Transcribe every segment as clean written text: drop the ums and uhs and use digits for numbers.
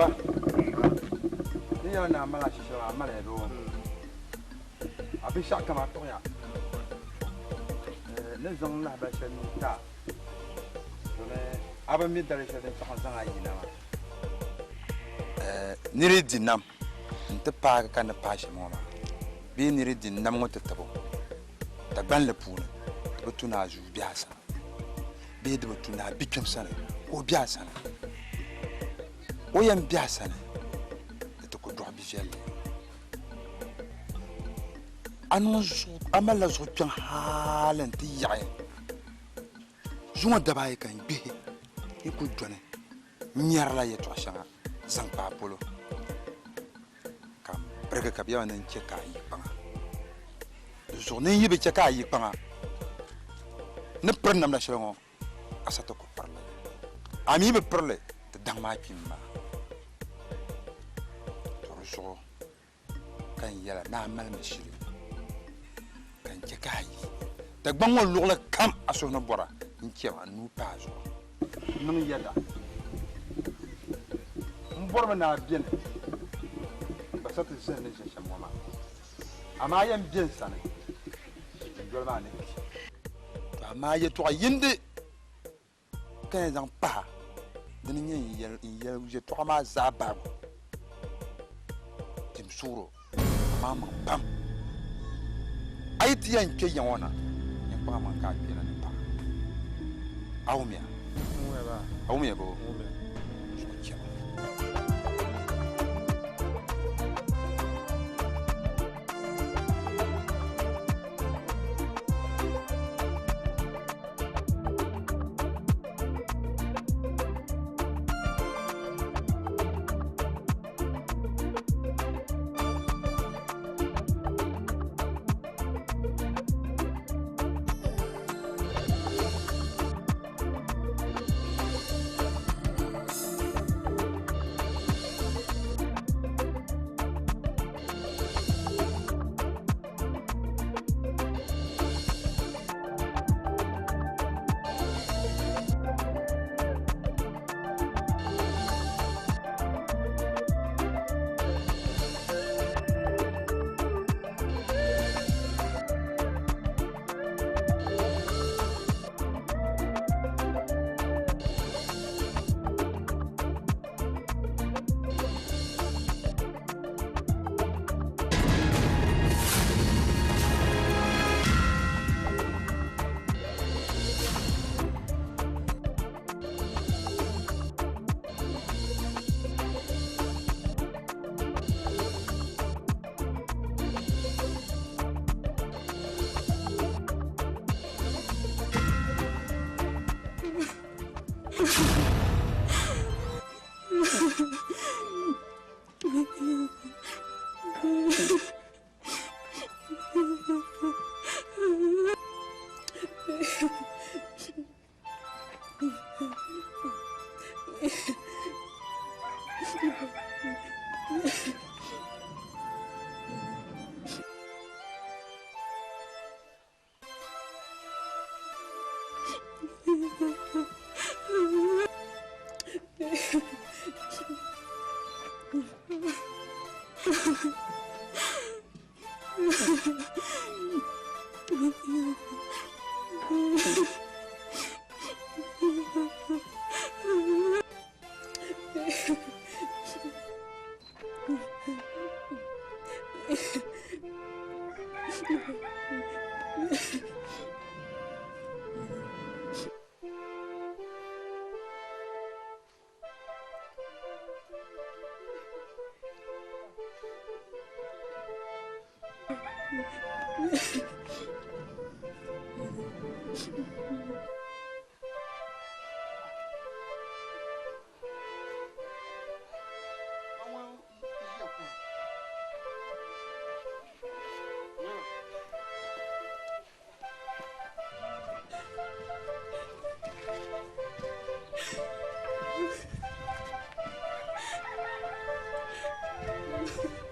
M ba, ni yɛli ni a mali a shishɛli a mali ya doo. A binshɛɣu kam a tuɣiya. Ni zaŋ lahabali shɛli nuu ti a domi a bi mi daliri shɛli din chaŋ zaŋ a yina maa. Nir yi di nam nti paagi ka ni paai shɛm ŋɔ maa bee nir yi di nam ŋɔ ti tib o Dagbanli puuni, di bi tu ni a zuui be a sani bee di bi tu ni a bikpɛm sani ka o be a sani. O yɛn be a sani di ti ku dɔɣi bi viɛlli. A niŋ zuɣu, a malila zuɣu kpiɔŋ hali nti yaɣi zuŋɔ daba ayi ka n gbihi n ku dɔni n-nyarila yɛtɔɣ shɛŋa zaŋ kpa a polo, ka m birigi ka bɛ yɛli ma ni n chɛ ka a yi kpaŋa. Di zuɣu ni n yi bi chɛ ka a yi kpaŋa, n ni piri namda shɛli ŋɔ, a sa ti ku piri li. A mi bi piri li, ti daŋ maa kpimi maa. To di zuɣu ka n yɛla ni a malimi shili ka n chɛ ka a yi Dagbaŋ ŋɔ luɣili kam a suhu ni bɔra n-chɛ ma n nuu pa a zuɣu. Niŋ yɛda. M bɔrimi ni a beni n gba sa ti zani ni ʒe shɛm ŋɔ maa, amaa a yɛn be n sani n doli ma a ni kpi. To amaa yɛtɔɣ yindi ka yɛn zaŋ pahi dini n-nyɛ n yɛli yɛtɔɣa maa zaa bahigu dim suhir o amaŋmaŋ pam. A yi ti yɛn kpe ya ŋɔ na, nyin kpaŋ amaŋ ka a kpe na ni paɣa. A wumya? A wumya boo? Zuɣu chɛbu.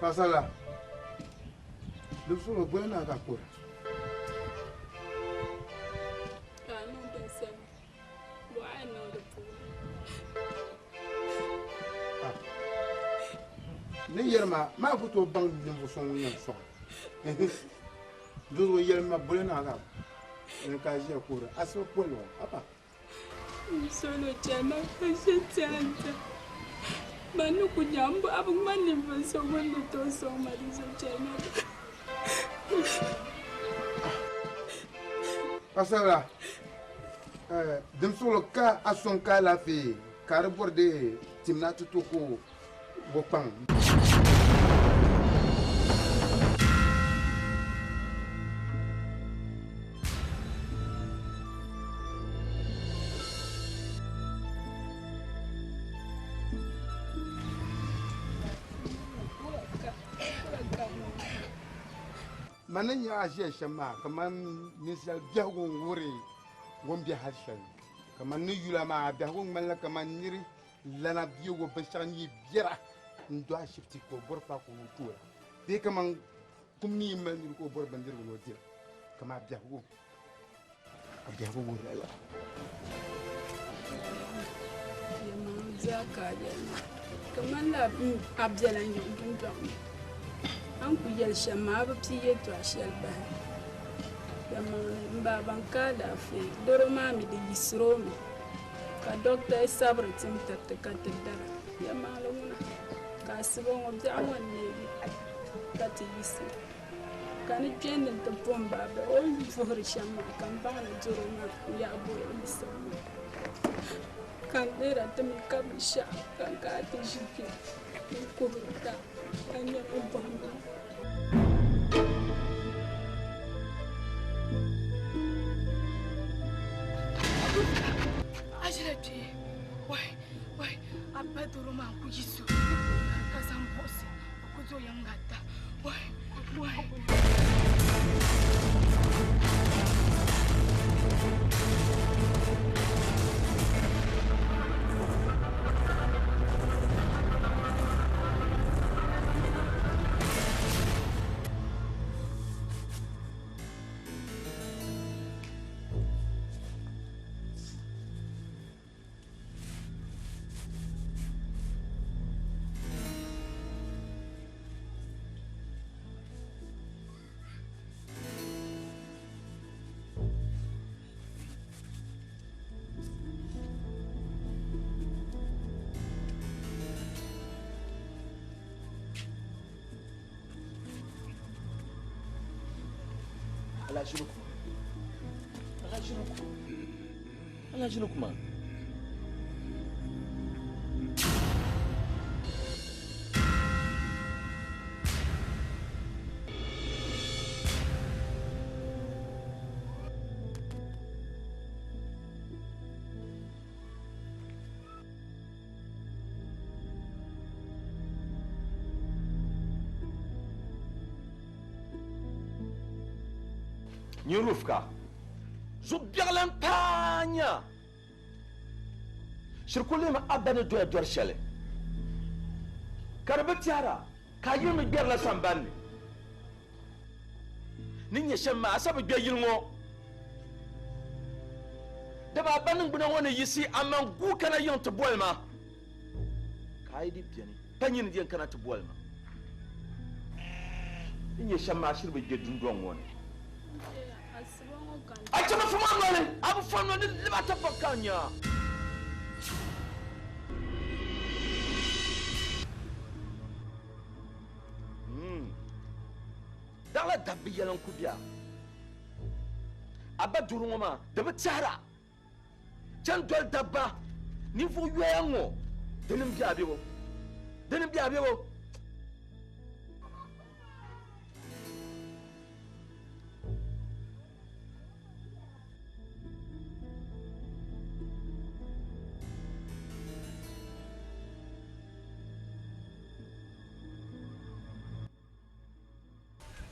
Paɣasarila, di suhuri gbali naa ka kuri. Ka a niŋ din sani, bɔɣa a niŋ di puuni. Ni yɛri ma, maa ku tooi baŋ ninvuɣ so ŋun yɛn sɔŋ a. Dinzuɣu yɛlim ma boli naa ka n ka a ʒiya kuhiri asiba polli ŋɔ, haba. N solo chana ka ʒe tiɛnta. Man ni ku nya m bɔhi bi ŋmani ninvuɣ so ŋun ni tooi sɔŋ ma di zuɣu chana. Paɣisarila, dimsuɣili ka a sɔŋ ka alaafee ka a di bɔri di tim ni a ti to ka o kpaŋ. Man ni nya a ʒiya shɛm maa, kaman ninsal biɛhigu n-wuhiri o ni be hal shɛli ni. Kaman ni yula maa, a biɛhigu ŋmanila kaman nir lana bɛ o binshɛɣu ni yi biɛra n-do ashibiti ka o bɔri faako ni o tooi la bee kaman kum ni yi mali nir ka o bɔri bindirigu ni o dira. Kaman a biɛhigu, a biɛhigu wuhirila lala. Yɛlimaŋli zaa ka a yɛli ma, kaman la a bela n yiŋ dundɔŋ ni. A ni kul yɛli shɛm maa, a bi pii yɛtɔɣ shɛli bahi. Yɛlimaŋli, m baaba n-ka alaafee, dɔro maa mi di yiɣisir o mi, ka dɔkta yi sabiri tim tiriti ka ti dara. Yɛlimaŋli ŋuna, ka asiba ŋɔ biɛɣu ŋɔ n-neegi ka ti yiɣisi, ka ni kpe ni nti po m baaba o ni vuhiri shɛm maa, ka m baŋ ni dɔro maa n-yaɣi bɔri o yiɣisibu maa. Ka n lihira ti mi ka binshɛɣu ka n kana ti ʒi kpe n-kuhiri ka a nyɛla bɔhim ma. A ʒila kpe wai wai a ba doro maa n-ku yi so ka zaŋ buɣisi o ku zo yiŋga ta wai wai. Alhaji Lukman. Alhaji Lukman. Alhaji Lukman. Nyin Rufka, zuɣu biɛɣu lan paai nya shiri ku lihimi a ba ni doya dɔri shɛli, ka di bi tɛhira ka a yili mi gbɛrila samban ni. Ni nyɛ shɛm maa, a sa bi gbe yili ŋɔ. Dama a ba niŋgbuna ŋɔ ni yiɣisi amaŋ guui kana yiŋ ti boli ma, ka a yi di beni, pa nyini di yɛn kana ti boli ma. Ni nyɛ shɛm maa, a shiri bi gbe dundɔŋ ŋɔ ni. A chɛ bi fom a noli, a bi fom noli ni lib a tapaɣ ka a nya a. Daɣila dabbi yɛla n-ku be a. A ba duri ŋɔ maa, di bi tɛhira. Chani doli dabba ninvuɣ yoya ŋɔ, dini m-be a bebo? Dini m-be a bebo?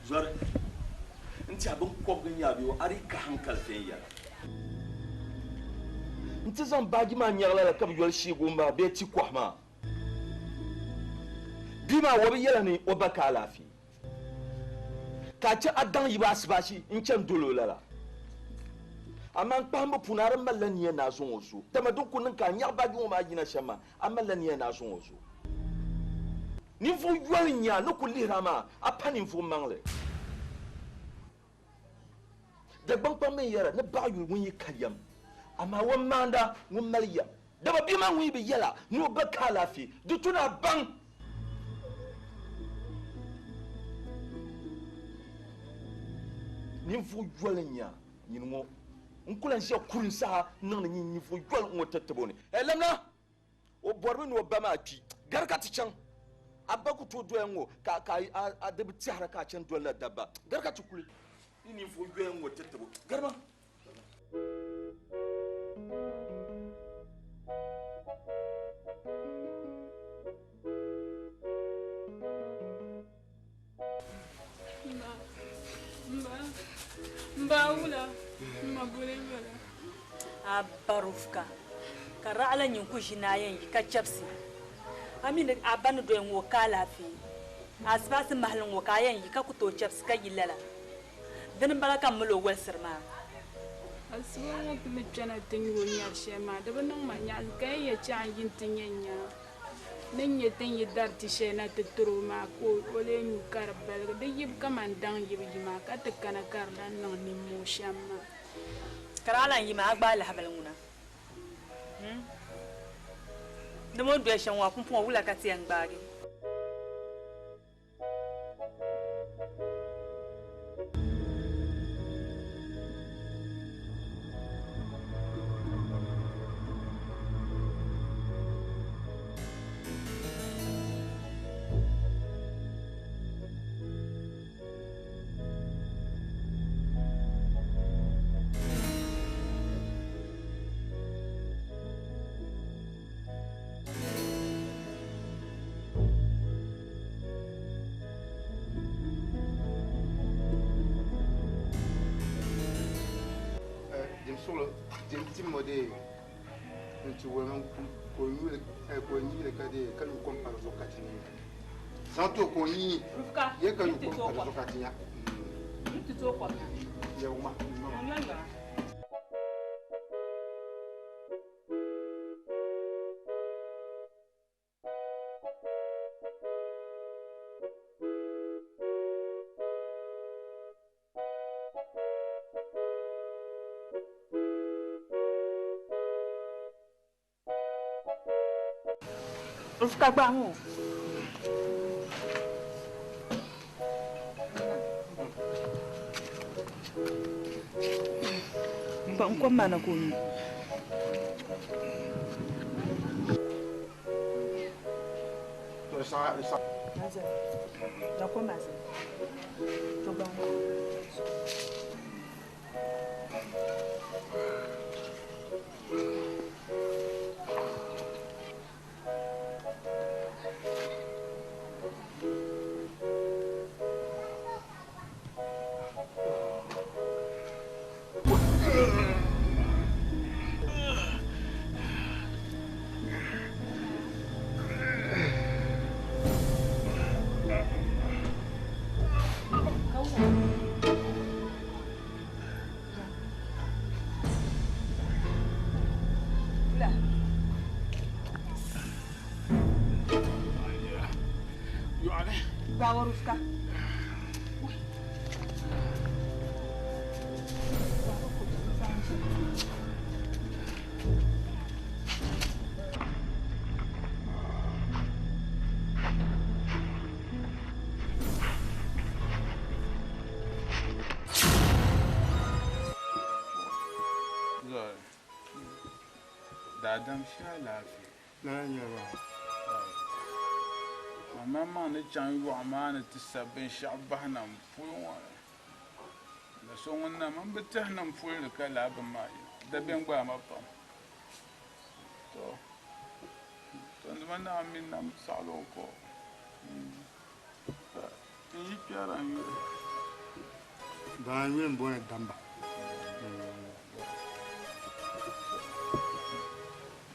Zɔri n-ti a binkɔbigu n-nyɛ a bee a dii ka hankali viɛnyɛla. N-ti zaŋ baaji maa nyaɣi lala ka bɛ yoli sheegi o maa bee ti kɔhi maa. Bia maa o bi yɛla ni o ba ka alaafee ka a chɛ a daŋ yibu asibaasi n-chani doli o lala. Amaa n kpahimbu puuni a di malila nia ni a zaŋ o zo, dama din ku niŋ ka a nyaɣi baaji ŋɔ maa yina shɛm maa, a malila nia ni a zaŋ o zo. Ninvuɣ yoli n-nyɛ a ni kul lihir a maa, a pa ninvuɣ maŋli. Dagbaŋ kpamba n-yɛra ni baɣa yuli ŋun yi ka yɛm, amaa o maanda ŋun mali yɛm. Dama bia maa ŋun yi bi yɛl a ni o ba ka alaafee, di tu ni a baŋ. Ninvuɣ yoli n-nyɛ a, nyini ŋɔ. N ku lan ʒiya kurim saha n-niŋdi nyin ninvuɣ yoli ŋɔ tatabo ni. Ɛ lamna! O bɔrimi ni o ba maa kpi. Gari ka ti chaŋ. A ba ku tooi doya ŋ-ŋɔ ka ka a di bi tɛhira ka a chani dolila dabba. Gari ka ti kuli ni ninvuɣ yoya ŋ-ŋɔ tatabo. Gari ma! A barufka ka raɣila nyin ku ʒi naayɛn yi ka chɛbisi a mi ni a ba ni doya ŋɔ ka alaafee asibaasi mahali ŋɔ ka a yɛn yi ka ku tooi chɛbisi ka yi lala dini m-bala ka m mali o wolisiri maa. Asiba ŋɔ ti ni kpɛna ti nyu o nyari shɛli maa di bi niŋ ma nyaɣisi ka yɛn ya chaɣ n yi nti nya n nyaa. Ni nyɛ ti ni yi dari ti shɛli na ti tiri o maa ka o lee nyu ka di baligi, di yibu kaman daŋ yibu yi maa ka ti kana ka di lan niŋ nimmoo shɛm maa. Ka daa lan yi maa, a gbaai lahibali ŋuna. Dama o ni doli shɛm ŋɔ, a pumpɔŋɔ wula ka ti yɛn gbaagi? Dim suɣulo dim timmo dee n ti wolimi ka o nyuuli ka dee ka nyu kom pa di zuɣu ka ti nya. Zaŋ ti o ka o nyi ye ka nyu kom pa di zuɣu ka ti nya. Yɛwuma. Rufka gbahi ŋɔ. N kom maa na ka o nyu. Bawarufka. Daadam shee alaafee. Lala n-nyɛ li maa. Mamaŋmaŋ ni chaŋ yɔɣu maa ni ti sa binshɛɣu bahi na m-puli ŋɔ ni. Na so ŋun na min bi tɛhi ni m puli ni ka lala bini maa yina, dabiɛm gbaai ma pam. Tɔ! Tɔnduma naa mi nam saɣila o ko. Ka n yi kpɛra n yuli. Daa n yuli m-booni Damba.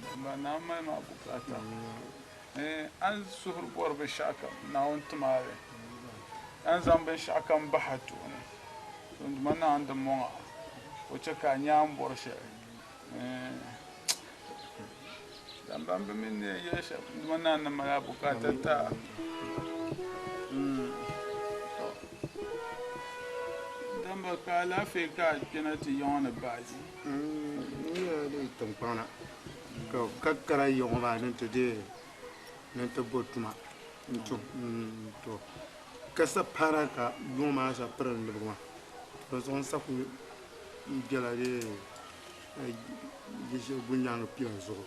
Damba naa mali ma bukaata. A ni suhuri bɔri binshɛɣukam, Naawuni tim a li. A ni zaŋ binshɛɣukam bahi a tooni, Duuma Naawuni di mɔŋ a, o chɛ ka a nya a ni bɔri shɛli. Dambam bi mi ni yɛli shɛm dama naa ni mali a bukaata ti a. To, damba ka alaafee ka a kpɛna ti yiŋɔ ni baaji. N nyɛla di tiŋkpaŋ na ka kara yiŋɔ maa ni ti deei ni ti bo tuma n-tum. To, ka sa paana ka yuŋ maa sa piri n-libigi ma. Di zuɣu n sa kuli bela dee yili shɛli gunyaaŋa pila zuɣu.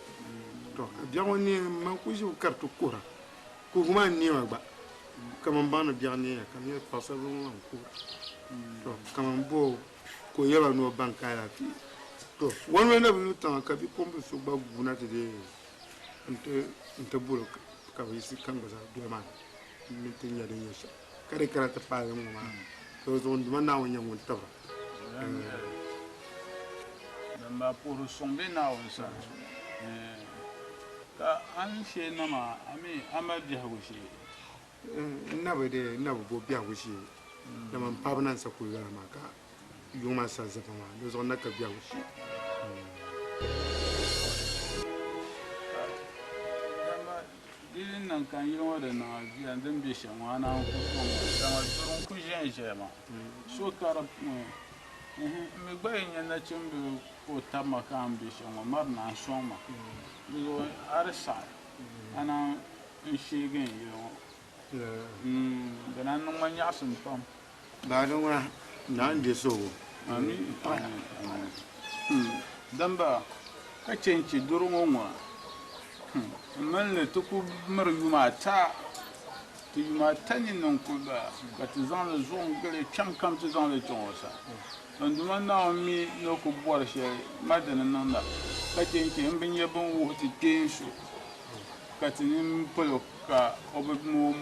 To, ka biɛɣu ŋɔ neei man kuli ʒimi ka di ti kuhira. Kuhigu maa n-neei ma gba ka man baŋ ni biɛɣu neeya ka n yɛli paɣisaribila ŋɔ maa n-kuhira. To, ka man bo o ka o yɛli ma ni o baŋ ka alaafee. To, wɔnuli na bi lu tiŋa ka bipuɣimbila so gba guuna ti deei n-ti boli ka bɛ yiɣisi ka n gba zaa doli maa ni nti nya din nyɛ shɛm ka di kana ti paai ŋ-ŋɔ maa. To di zuɣu n Duuma Naawuni nyɛ ŋun tibira. Din daa puhiri suŋ be Naawuni sani, ka a ni shee na maa, a mi a mali biɛhigu shee? N na bi dee, n na bi bo biɛhigu shee, dama m paɣiba na n-sa kuli lala maa ka yuŋ maa sa zaba maa, di zuɣu n na ka biɛhigu shee. Dama di yi niŋ ka n yili ŋɔ di niŋ a viɛlim din be shɛm ŋɔ, a naan ku sɔŋ ma, dama duri n-ku ʒɛnʒɛya maa. So ka di puuni. N mi gba yi nya nachimbila ka o tabi ma ka a ni be shɛm ŋɔ, mari naan sɔŋ ma. Di zuɣu a di saɣi a naan n sheegi n yili ŋɔ. Di naan niŋ ma nyaɣisim pam. Baa di ŋuna naa n-je suhigu. Amin, amin, amin. Damba, ka chɛ n-chɛ doro ŋɔ ŋuna. M mini li ti ku miri yuma ata. Ti yuma ata ni niŋ kuli bala, ka ti zaŋ li zuɣu n-gili kpiɔŋ kam ti zaŋ li chaŋ o sani. N Duuma Naawuni mi ni o ku bɔri shɛli ma di ni niŋda, ka chɛ n-chɛ m bi nya bɛn wuhi ti kpeen so, ka ti nini palo ka o bi mooi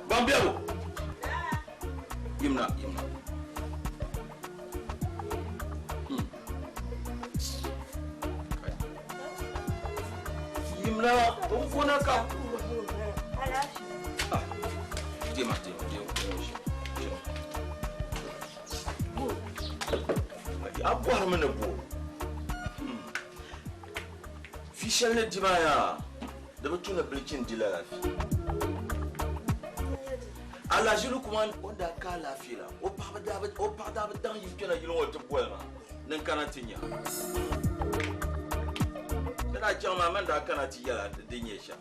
Bambiɛbu yimna yimna. Yimna n kuna ka dima dima dima a bɔrimi ni bo fi shɛli ni di maa yaa di bi tu ni bilichin di lala fi alaʒili kuma o ni daa ka alaafee la o paɣaba daa bi o paɣa daa bi daŋ yi kpɛna yili ŋɔ ti boli ma ni n kana ti nya di daa chaŋ maa man daa kana ti yɛla di nyɛ shɛm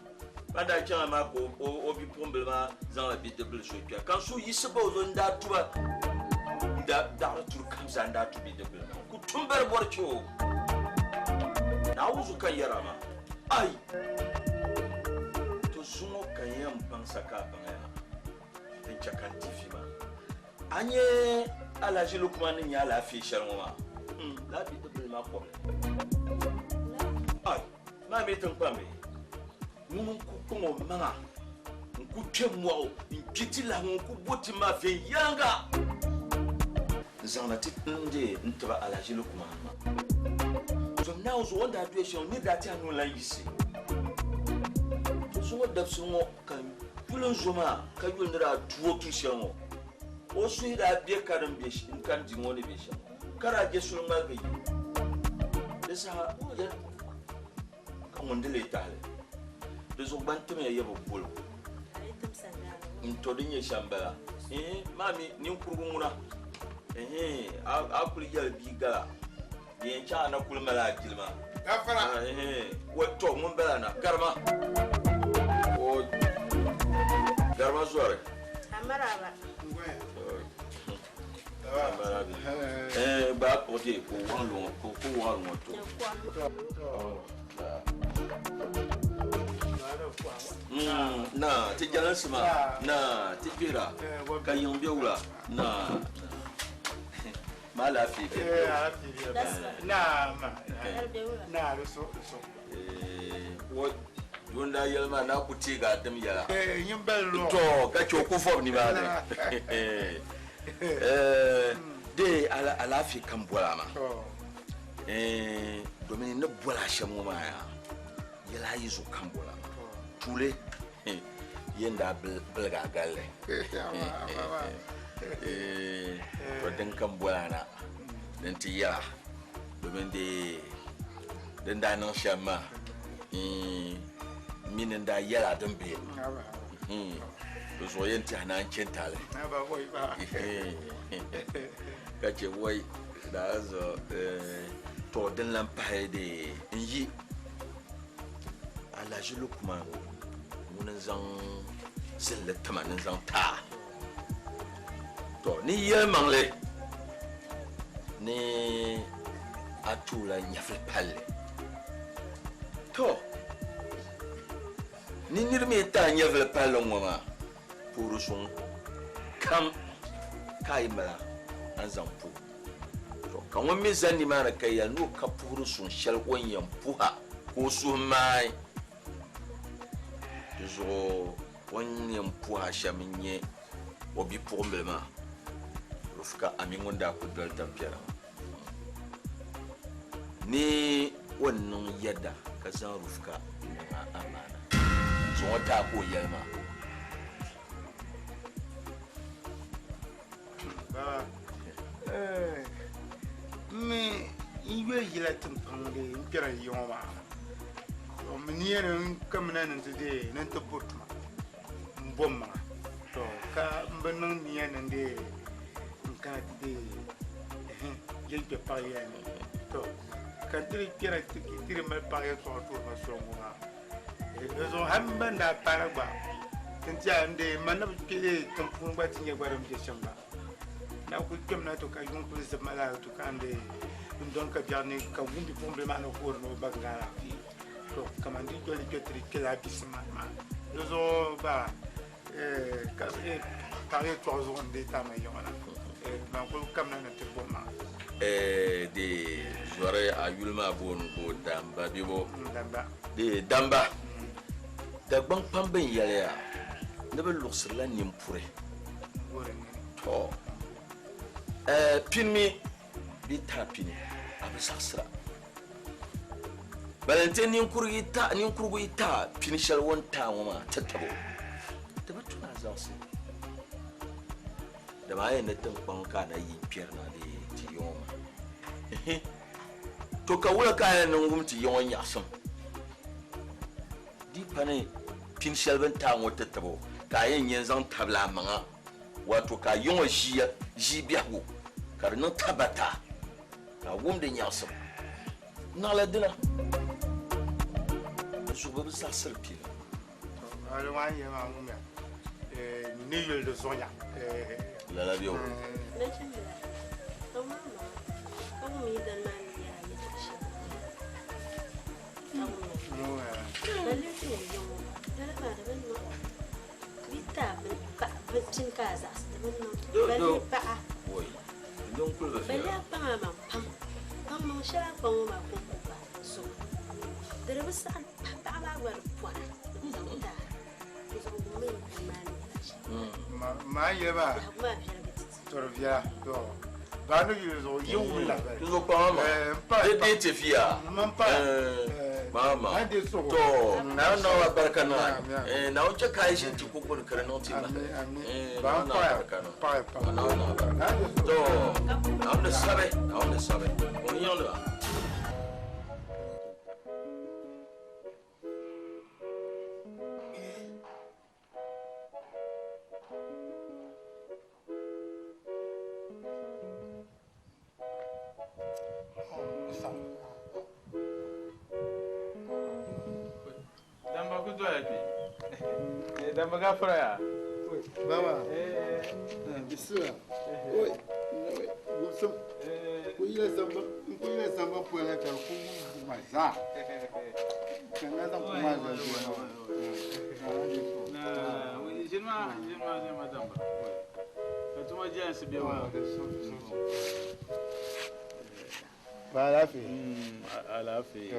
man daa chaŋ maa ka o bipuɣimbila maa zaŋla bidibili so kpɛri ka n suhu yiɣisi ba o zuɣu n daa tuba n daa daɣiri turi kam zaa n daa tu bidibili maa ku tum bari bɔri chɛ o Naawuni zuɣu ka n yɛra maa ai to zuŋɔ ka n yɛn baŋ sa ka a baŋya din chɛ ka n ti vi maa a nyɛ Alhaji Lukman ni nyɛ alaafee shɛli ŋɔ maa lala bidibili maa kɔbili ai maa mi tiŋkpaŋ bee ŋuni n-ku kpaŋ o maŋa n-ku kpe mɔɣu n-gbi ti lahi ŋun ku bo ti maa viɛnyɛliŋga n-zaŋna ti n-deei n-tibi Alhaji Lukman maa. Zom Naawuni zuɣu o ni daa doya shɛm nir daa tɛha ni o lan yiɣisi. To zuŋɔ dabisili ŋɔ ka n yuli n zo maa ka yuli ni daa tu o tu shɛli ŋɔ, o suhi daa be ka din be ka n di ŋɔ ni be shɛm ŋɔ, ka daa je suli ŋmaligi yi. Di saha Ka ŋun di lee tahili? Di zuɣu gba n-timiya ya bi bol o. N-to di nyɛ shɛm bala. Ihi, maa mi ninkurigu ŋuna. Ihi, a kuli yɛli bia gala, di yɛn chaŋ a na kuli mali a jilima. Gafara. Ihi, wa to ŋun bala na, garima. O, garima zɔri. Amaraba. Eh, ba ko je ko wan lo ko ko wan lo to. Na ti jalansi ma na ti gbera ka yiŋ bɛ wula na ma laafee bɛ na ma na so so wo ŋun daa yɛli maa naa ku teegi a dim yɛla to ka chɛ o ku vɔbi nimaani dee alaafee ka n boli a maa domin n ni boli a shɛm ŋɔ maa yaa yɛla ayi zuɣu ka n boli a maa tuuli yɛn daa biligi a galli to din ka n boli a na din ti yɛla domin dee din daa niŋ shɛm maa mini n daa yɛla din be di zuɣu yɛn tiɛhi naan chɛ tali ka chɛ wai daa zuɣu to din lan pahi de n yi Alhaji Lukman ŋuni n zaŋ zinli tima ni n zaŋ taa to ni yɛlimaŋli ni a tuula nyɛvili palli. To, ni nir mi ti a nyɛvili palli ŋ-ŋɔ maa, puhiri suŋ kam ka a yi mali a ni zaŋ puhi. To, ka ŋun mi zani nimaani ka yɛli ni o ka puhiri suŋ shɛli o ni yɛn puh a ka o suhu maai, di zuɣu o ni yɛn puh a shɛm n-nyɛ o bipuɣimbila maa, Rufka, a mi ŋun daa kul doli tampiɛla maa. Ni o ni niŋ yɛda ka zaŋ Rufka niŋ a amaana zaŋ o taai ka o yɛli maa. Baba, m mi n yoli yila tiŋkpaŋ di n kpɛri yi ŋɔ maa, m mi niya ni n kamina ni n ti deei ni n ti bo tuma m bo m maŋa, to ka m bi niŋ niya ni n deei n kana ti deei yɛn kpɛ paɣa yiya ni, to ka n ti di kpɛra ti di mali paɣa yɛltɔɣa tuuri ma soli ŋɔ maa. Di zuɣu hali m ba ni daa paana gba n tiɛha n deei m ma na bi kpe tiŋ puuni gba ti nya gba din be shɛm gba. Na kuli kpɛmina to ka yuŋ kuli zibi ma lala to ka n deei n dɔni ka biɛɣu ni ka wum bipuɣimbila maa ni hoori ni o ba ŋa alaafee. To kaman di doli kpɛ ti di kpe lala bisim maa ni maa. Di zuɣu ba ka paɣa yɛltɔɣa zuɣu n deei taama yiŋɔ na. Man kuli kamina ni ti bo ma. Di zɔri a yuli maa booni ko Damba bebo. Damba. Di Damba. Dagbaŋ kpamba n yɛliya ni bɛ luɣisirila nimpuri. To pini mi bɛ taai pini a bi zaɣisira. Balante ninkurugu yi ta pini shɛli o ni taa ŋɔ maa ti tabo. Di bi tu ni a zaɣisi. Dama a yɛn ni tiŋkpaŋ ka a na yi kpɛrina dee ti yiŋɔ maa. Ehe. To ka wula ka a yɛn niŋ wum ti yiŋɔ nyaɣisim? Di pa ni pini shɛli bɛ ni taai ŋɔ ti tabo ka a yɛn nya n-zaŋ tabili a maŋa, wato ka a yiŋɔ ʒiya ʒii biɛhigu ka di niŋ tabata ka a wum di nyaɣisim. Naɣila dina. Di zuɣu bɛ bi zaɣisiri pini. Lala bɛ o. Maa yɛli maa tɔri viɛla to baa ni yuli zuɣu yi wum la bali. Tuzo kpaŋa ma di di ti fiya mama to na na wa barika na na o che ka yi shin ti ko gbuni ka di niŋ ti ma na na barika na na na barika to na ni sabi na ni sabi o ni yɛn ba. Damba ku doya kpe. Damba gafara ya. Baba, bisila. Oi, gubsum. Ku yila zamba, ku yila zamba pola ka ku ma za. Ka na zan kuma za zuwa. Na, jinma, jinma, jinma damba. Ka tuma jiyansi be wa. Ba alaafee. Alaafee.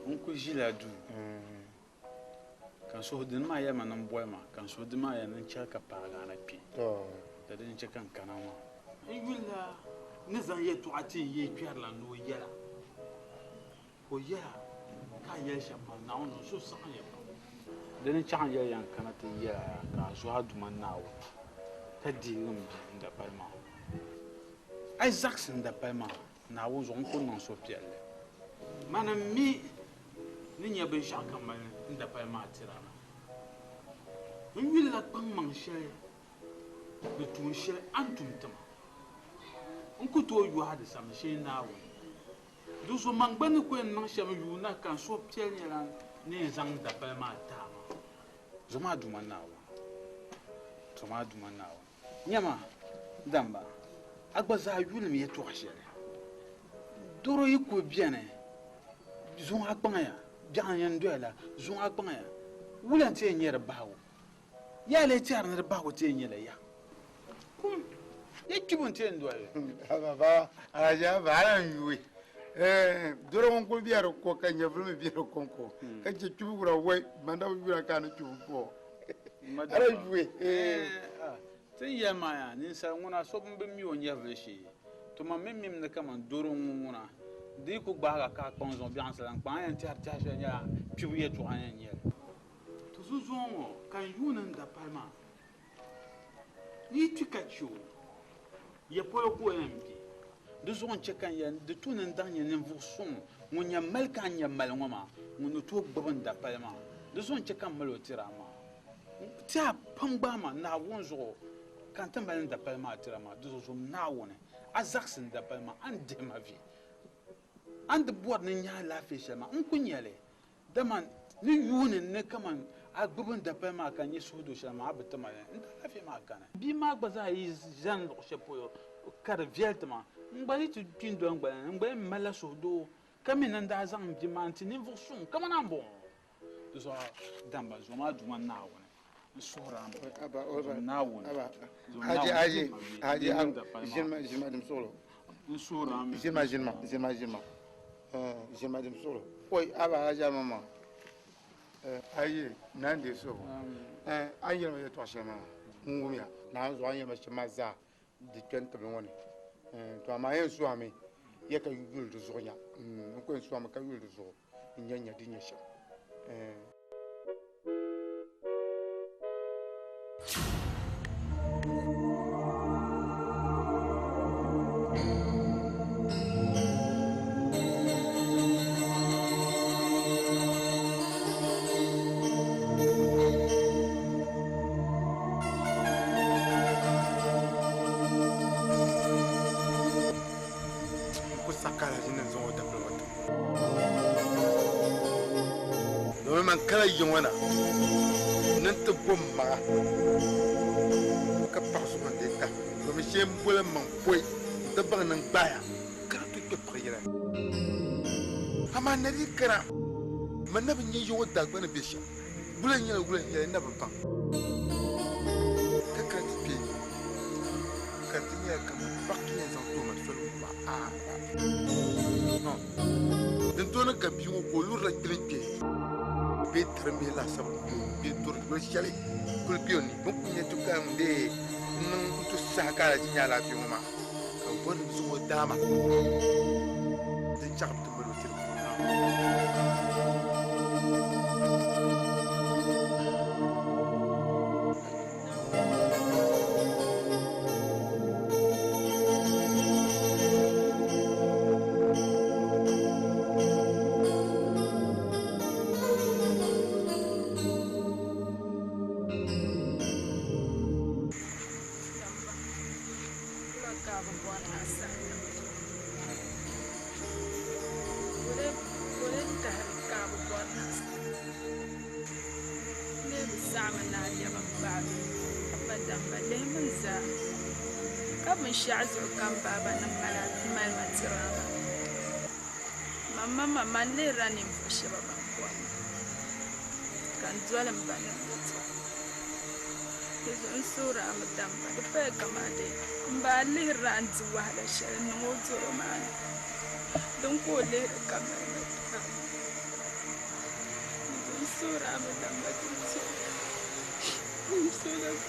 N ku ʒila duu ka n suhu dini maa yɛlima ni n boli ma ka n suhu dini maa yɛli ni n chɛli ka paagi a na kpe di din chɛ ka n kana maa. N yulila ni zaŋ yɛltɔɣa ti n yee kpɛrila ni o yɛla ka o yɛla ka a yɛli shɛm maa Naawuni n suhu saɣim ya pam. Di ni chaɣ n yɛli ya n kana ti yɛla ya ka a zuhi a Duuma Naawuni ka deegi m bia n dapali maa. A yi zaɣisi n dapali maa, Naawuni zuɣu n ku niŋ suhupiɛlli. Mani m-mi ni nya binshɛɣu ka mali n dapali maa tira maa. N yulila kpaŋmaŋ shɛli ni tuun shɛli a ni tum ti ma. N ku tooi yɔhi di samli shee Naawuni. Di zuɣu man gba ni ku yɛn niŋ shɛm yuuna ka n suhu piɛli nyɛla ni n zaŋ dapali maa ti a maa. Zom a Duuma Naawuni. Zom a Duuma Naawuni. Nyama, damba, a gba zaa yulim yɛtɔɣ shɛli. Doro yi kul beni, zuŋ a kpaŋya, biɛɣu n-yɛn doya la, zuŋ a kpaŋya. Wula nti yɛn nyɛ di bahigu? Yaa lee tɛhiri ni di bahigu ti yɛn nyɛla ya? Kum, ya kpibu nti yɛn doli li. Baba, Alhaji Abba, a lan yuui. Doro ŋun kul be di ko ka nyɛvili mi be di kɔŋko, ka chɛ kpibu gura wai, man daa bi yura ka a ni kpi pumpɔŋɔ. A lan yuui. Ti ni yɛli maa yaa, ninsal ŋuna so bi mi o nyɛvili shee. To man mi mimi ni kaman doro ŋ-ŋɔ ŋuna, di yi ku gbaag a ka a kpaŋ zuɣu biɛɣu n-salam kpaŋ, a yɛn tɛhiri tɛha shɛli nyɛla kpibu yɛltɔɣa n-yɛn nyɛ li. To zuzuŋɔ ŋɔ ka n yuuni n dapali maa, n yi kpi ka chɛ o, ya polo ka o yɛn be. Di zuɣu n-chɛ ka n yɛli ni di tu ni n daŋ nyɛ ninvuɣ suŋ ŋun yɛn mali ka n yɛn mali ŋɔ maa, ŋun ni tooi gbibi n dapali maa. Di zuɣu n-chɛ ka m mal o tiri a maa. Ti a pam gbaai ma Naawuni zuɣu ka n ti mali n dapali maa tiri a maa. Di zuɣu zom Naawuni, a zaɣisi n dapali maa, a ni dihi ma vi. A ni di bɔri ni n nya alaafee shɛli maa, n ku nya li. Dama ni yuuni ni kaman a gbibi n dapali maa ka n nya suhudoo shɛli maa, a bi ti ma li, n daalaafee maa kani. Bia maa gba zaa yi zani luɣ shɛli polo ka di viɛli ti ma, n gba yi ti kpi n-doli n gbali ni, n gba yɛn malila suhudoo ka mi ni n daa zaŋ m bia maa n-ti ninvuɣ suŋ kaman a ni bɔŋɔ. Di zuɣu damba, zom a Duuma Naawuni, n suhir a mi, zom Naawuni, zom Naawuni, n suhir a mi. Ʒinima, ʒinima, ʒinima, ʒinima, ʒinima dim suɣulo. Oi, aba Alhaji Amama, ayi, naa n-deei suhigu. A ni yɛli ma yɛltɔɣa shɛli maa, n wumya. Naa zuɣu a ni yɛli ma shɛm maa zaa di kpe n tibili ŋɔ ni. To amaa yɛn suhimi ya ka yuli di zuɣu nya. N ku yɛn sɔŋmi ka yuli di zuɣu n-nya nya di nyɛ shɛm. N ku saɣi ka alahichi ni zaŋ o dabili ŋɔ tim. Domin man kala yi ŋɔ na ni n ti bo m maŋa ka paɣ zuɣu n-di ta, domin shee m-boli m maŋ pɔi nti baŋ ni n gbaaya ka di tooi kpe paɣ yɛla ni. Amaa na dii kana, man na bi nya Yawɛ daagba ni be shɛm. Wula n-nyɛ li, wula n-nyɛ li, n na bi baŋ. Ka kana ti kpe ka di ti nyɛla kaman paɣ yɛn zaŋ tooi ma soli wuhi ma a ba. Din tooi ni ka bia ŋɔ ka o lurila kpilinkpee bee tarimbihi laasabu m-be o ni bee dɔri yoli shɛli kuli be o ni. Bɛ ni kuli nya ti ka n dee n-niŋ n-tu saha ka alahichi nya alaafee ŋɔ maa ka bɛ bɔri ni bɛ zaŋ o daama din chaɣim ti mali o tiri ma. Ka binshɛɣu zuɣu ka m baaba ni mali ma tiri a maa. Mamma man lihirila ninvuɣ shɛba ban bɔri ma, ka n doli m banim yɛtɔɣa. Di zuɣu n suhiri a mi damba, di paya kaman di m ba lihirila n di wahala shɛli n-niŋ o dɔro maa ni, din ka o lihiri ka mali ma tiri a maa. Di zuɣu n suhiri a mi damba ti ti n suhila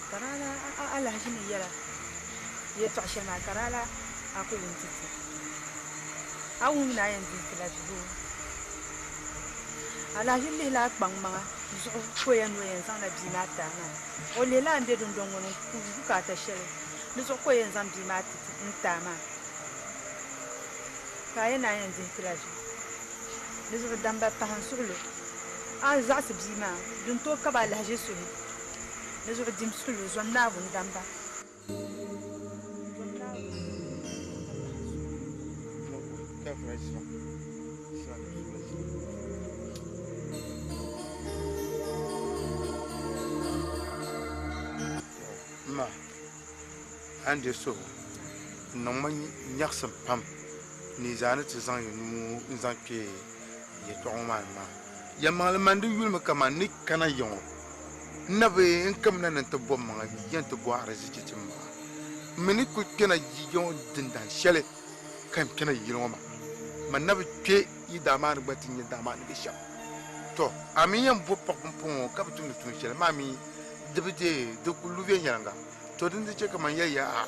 Ka daa lahi a alahichi ni yɛla yɛtɔɣ shɛli maa, ka daa lahi a ku wum ti ti. A wum ni a yɛn dihi ti la bee? Alahichi lihila a kpaŋmaŋa zuɣu ka o yɛn ni o yɛn zaŋla bia maa ti a maa. O lihila a ni be dundɔŋ ŋɔ ni n-ku bukaata shɛli di zuɣu ka o yɛn zaŋ bia maa ti ti n-ti a maa. Ka a yɛn ni a yɛn dihi ti la zuɣu. Di zuɣu damba pahi n suɣilo. A ni zaɣisi bia maa, di ni tooi kab alahiʒi suhi. Di zuɣu dim suɣilo, zom Naawuni damba. Zom Naawuni ka pahi suɣilo. M ma, a ni deei suhigu n-niŋ ma nyaɣisim pam ni yi zaa ni ti zaŋ yi nuu n-zaŋ kpe yɛtɔɣa ŋɔ maa ni maa. Yɛlimaŋli man di yulimi kaman n ni kana ya ŋɔ, n na bi n kamina ni n ti bo m maŋa yɛn ti bo arizichi ti m maŋa. M mi ni kul kpɛna ya ŋɔ dindahin shɛli ka n kpɛna yi yili ŋɔ maa, man na bi kpe yi daa maa ni gba ti nya daa maa ni be shɛm. Tɔ! A mi yɛn bo paɣ pumpɔŋɔ ka bi tumdi tuun shɛli maa mi di bi deei di ku lu viɛnyɛliŋga. Tɔ! Din di chɛ ka man yɛli ya a,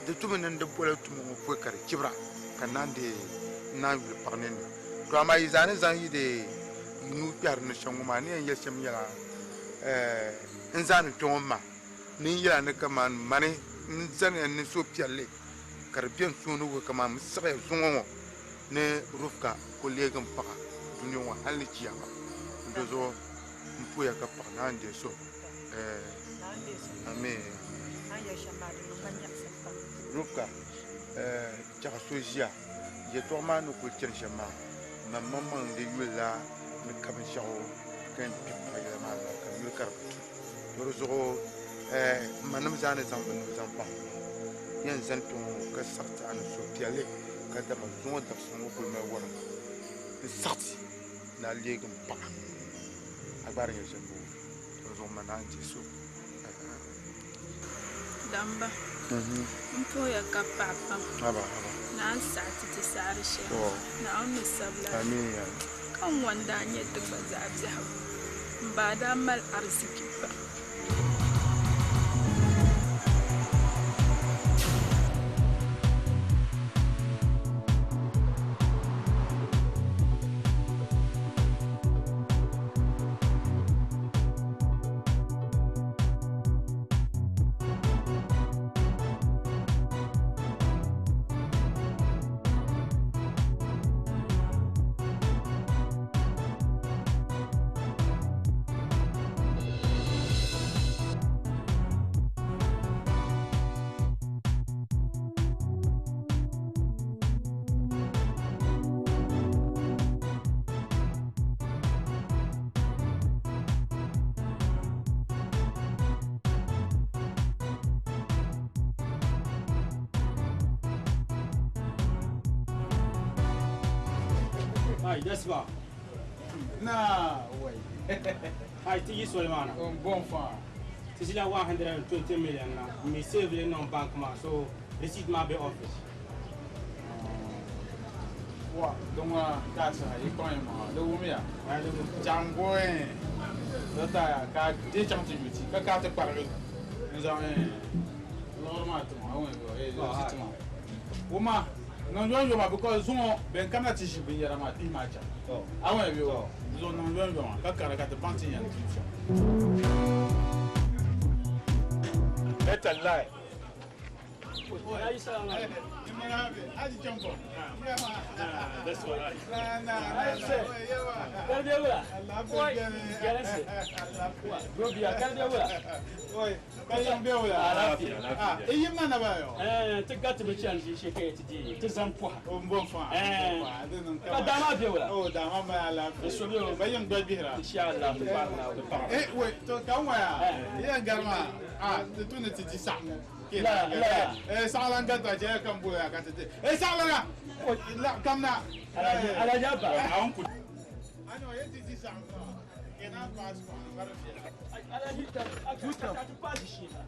di tumi ni n di bola tuma ŋɔ pɔi ka di chibira, ka n naan deei n naan yuli paɣ ninni. Tɔ amaa yi zaa ni zaŋ yi deei yi nuu kpɛhiri ni shɛm ŋɔ maa, ni yɛn yɛli shɛm nyɛla, Ɛɛ, n zaani kpe ŋɔ maa ni n yɛl a ni kaman mani n-zaniya ni suhupiɛlli ka di be n suhu ni wuhi kaman m siɣiya zuŋɔ ŋɔ ni Rufka ku leegi m paɣa dunia ŋɔ hal ni chiyaama. Di zuɣu m puhiya ka paɣ naan deei suhigu. Ɛɛ, amii. Rufka, Ɛɛ, chɛɣu so ʒiya. Yɛtɔɣa maa ni kul chani shɛm maa, man maŋmaŋ di yulila ni ka binshɛɣu ka yɛn kpi paɣ yɛla maa maa, ka n yuli ka di bi tu. To di zuɣu, ɛɛ, m manim zaa ni zaŋ bɛ nuhi zaŋ pahi ŋɔ maa. Yɛn zani kpe ŋɔ ka saɣiti a ni suhupiɛlli ka dama zuŋɔ dabisili ŋɔ kuli mali wɔrim n saɣiti ni a leegi m paɣa. A gba di nyɛ shɛm boo? Dinzuɣu ma naan dihi so. Damba, m puhiya ka paɣi pam. Naawuni saɣi ti ti saɣiri shɛli. Naawuni mi sabila. Ka n ŋɔ n-daa nyɛ ti gba zaɣ biɛhigu. M ba daa mali ariziki pam. Ai, Desba. Na, wai. Ai, ti yi soli maa na. Bon fa. Ti ʒila 120 million na. Mi save li niŋ bank maa, so receipt maa be office. Wa, don wa ka sa yi kpaŋ yi maŋa, di wumiya. Jango da taya ka di chaŋ ti yuti ka ka ti kparigi n zaŋ liɣiri maa tima, a wum receipt maa. Wuma, niŋ yɔn yɔma because zuŋɔ bɛn kamina ti ʒi binyɛra maa kpihi maa chaŋ. A wum bɛ zuŋɔ niŋ yɔn yɔma ka kari ka ti baŋ ti yɛn tum shɛm. Better lie. Ti gati bi chani ʒiishee ka yɛ ti deei ti zani pɔha. Ka daa maa be wula? Inshallah ti paɣiri Naawuni. Alhaji Abba. Alhaji ta ti paai ʒishee ha.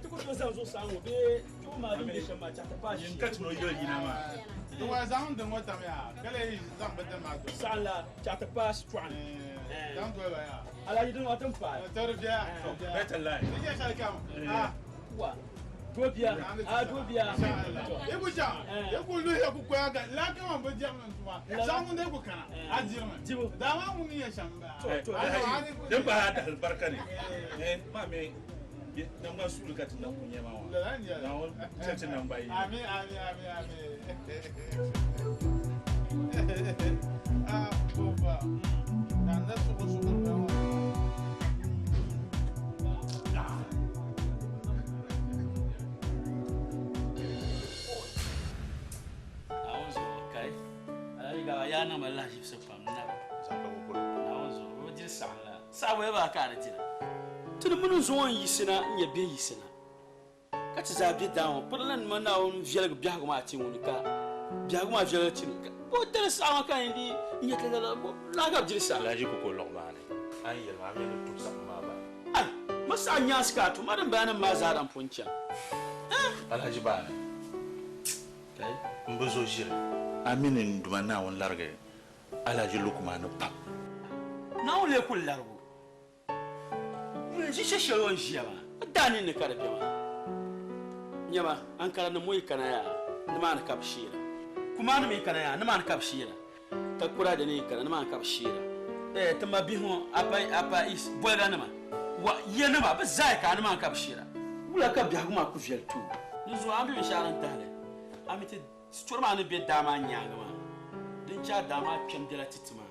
Ti ku tooi zaŋ zuɣusaa ŋɔ bee ti ku maa din be shɛm maa chaɣ ti paai ʒishee. Saɣinla chaɣ ti paai shitɔɣu ni. Alhaji din ŋɔ ti ni paai. Wa. Dobia, a dobia. Din pahi ata alibarika ni maa mi nangban suuli ka ti na ku nyɛ maa wa Naawuni chɛ ti nangban yini. Amin, amin, amin, amin. Ah, bofa. Na na sugu sugu na wa. Naawuni zuɣu kai Alhaji Gaba yaa niŋ ma lahiʒibisi pam nabi. Naawuni zuɣu bɛ bi diri saɣim la. Saɣibu ya baa ka a di dira. Ti ni mini zuŋɔ n-yiɣisina n-nyɛ bihi yiɣisina, ka ti zaa be daa ŋɔ pirila nima Naawuni viɛligi biɛhigu maa ti ŋuni, ka biɛhigu maa viɛligi ti ni. Ka bɔ dali saɣim a ka n di n-nyɛ ti lala, bɔ laa ka bɛ diri saɣim? Alhaji Koko lɔɣu maa ni, a ni yɛli ma a mi ni tum saɣim maa ba. Ai, ma saɣim nyaansi ka a tum, a din bayanim maa zaa dan pun chani. Alhaji Baani, Kai. M bi zo ʒiri, a mi ni n Duuma Naawuni larigi Alhaji Lukumani pam. Naawuni lee kul larigi o. N ʒi shɛ shɛli o ni ʒiya maa, o daa ninni ka di be maa. Nyama, Ankaranim ŋɔ yi kana yaa, nimaani ka bɛ sheera. Kumanim yi kana yaa, nimaani ka bɛ sheera. Takoradi ni yi kana, nimaani ka bɛ sheera. Ɛɛ, ti mabihi ŋɔ, Apa, Apa East, Boliganima, wa, yanima, bɛ zaa yi kana, nimaani ka bɛ sheera. Wula ka biɛhigu maa ku viɛli tuui? Di zuɣu a ni be binshɛɣu din tahili, a mi ti Sitori maa ni be daa maa nyaaŋa maa, din chɛ a daa maa kpɛm bela ti ti maa.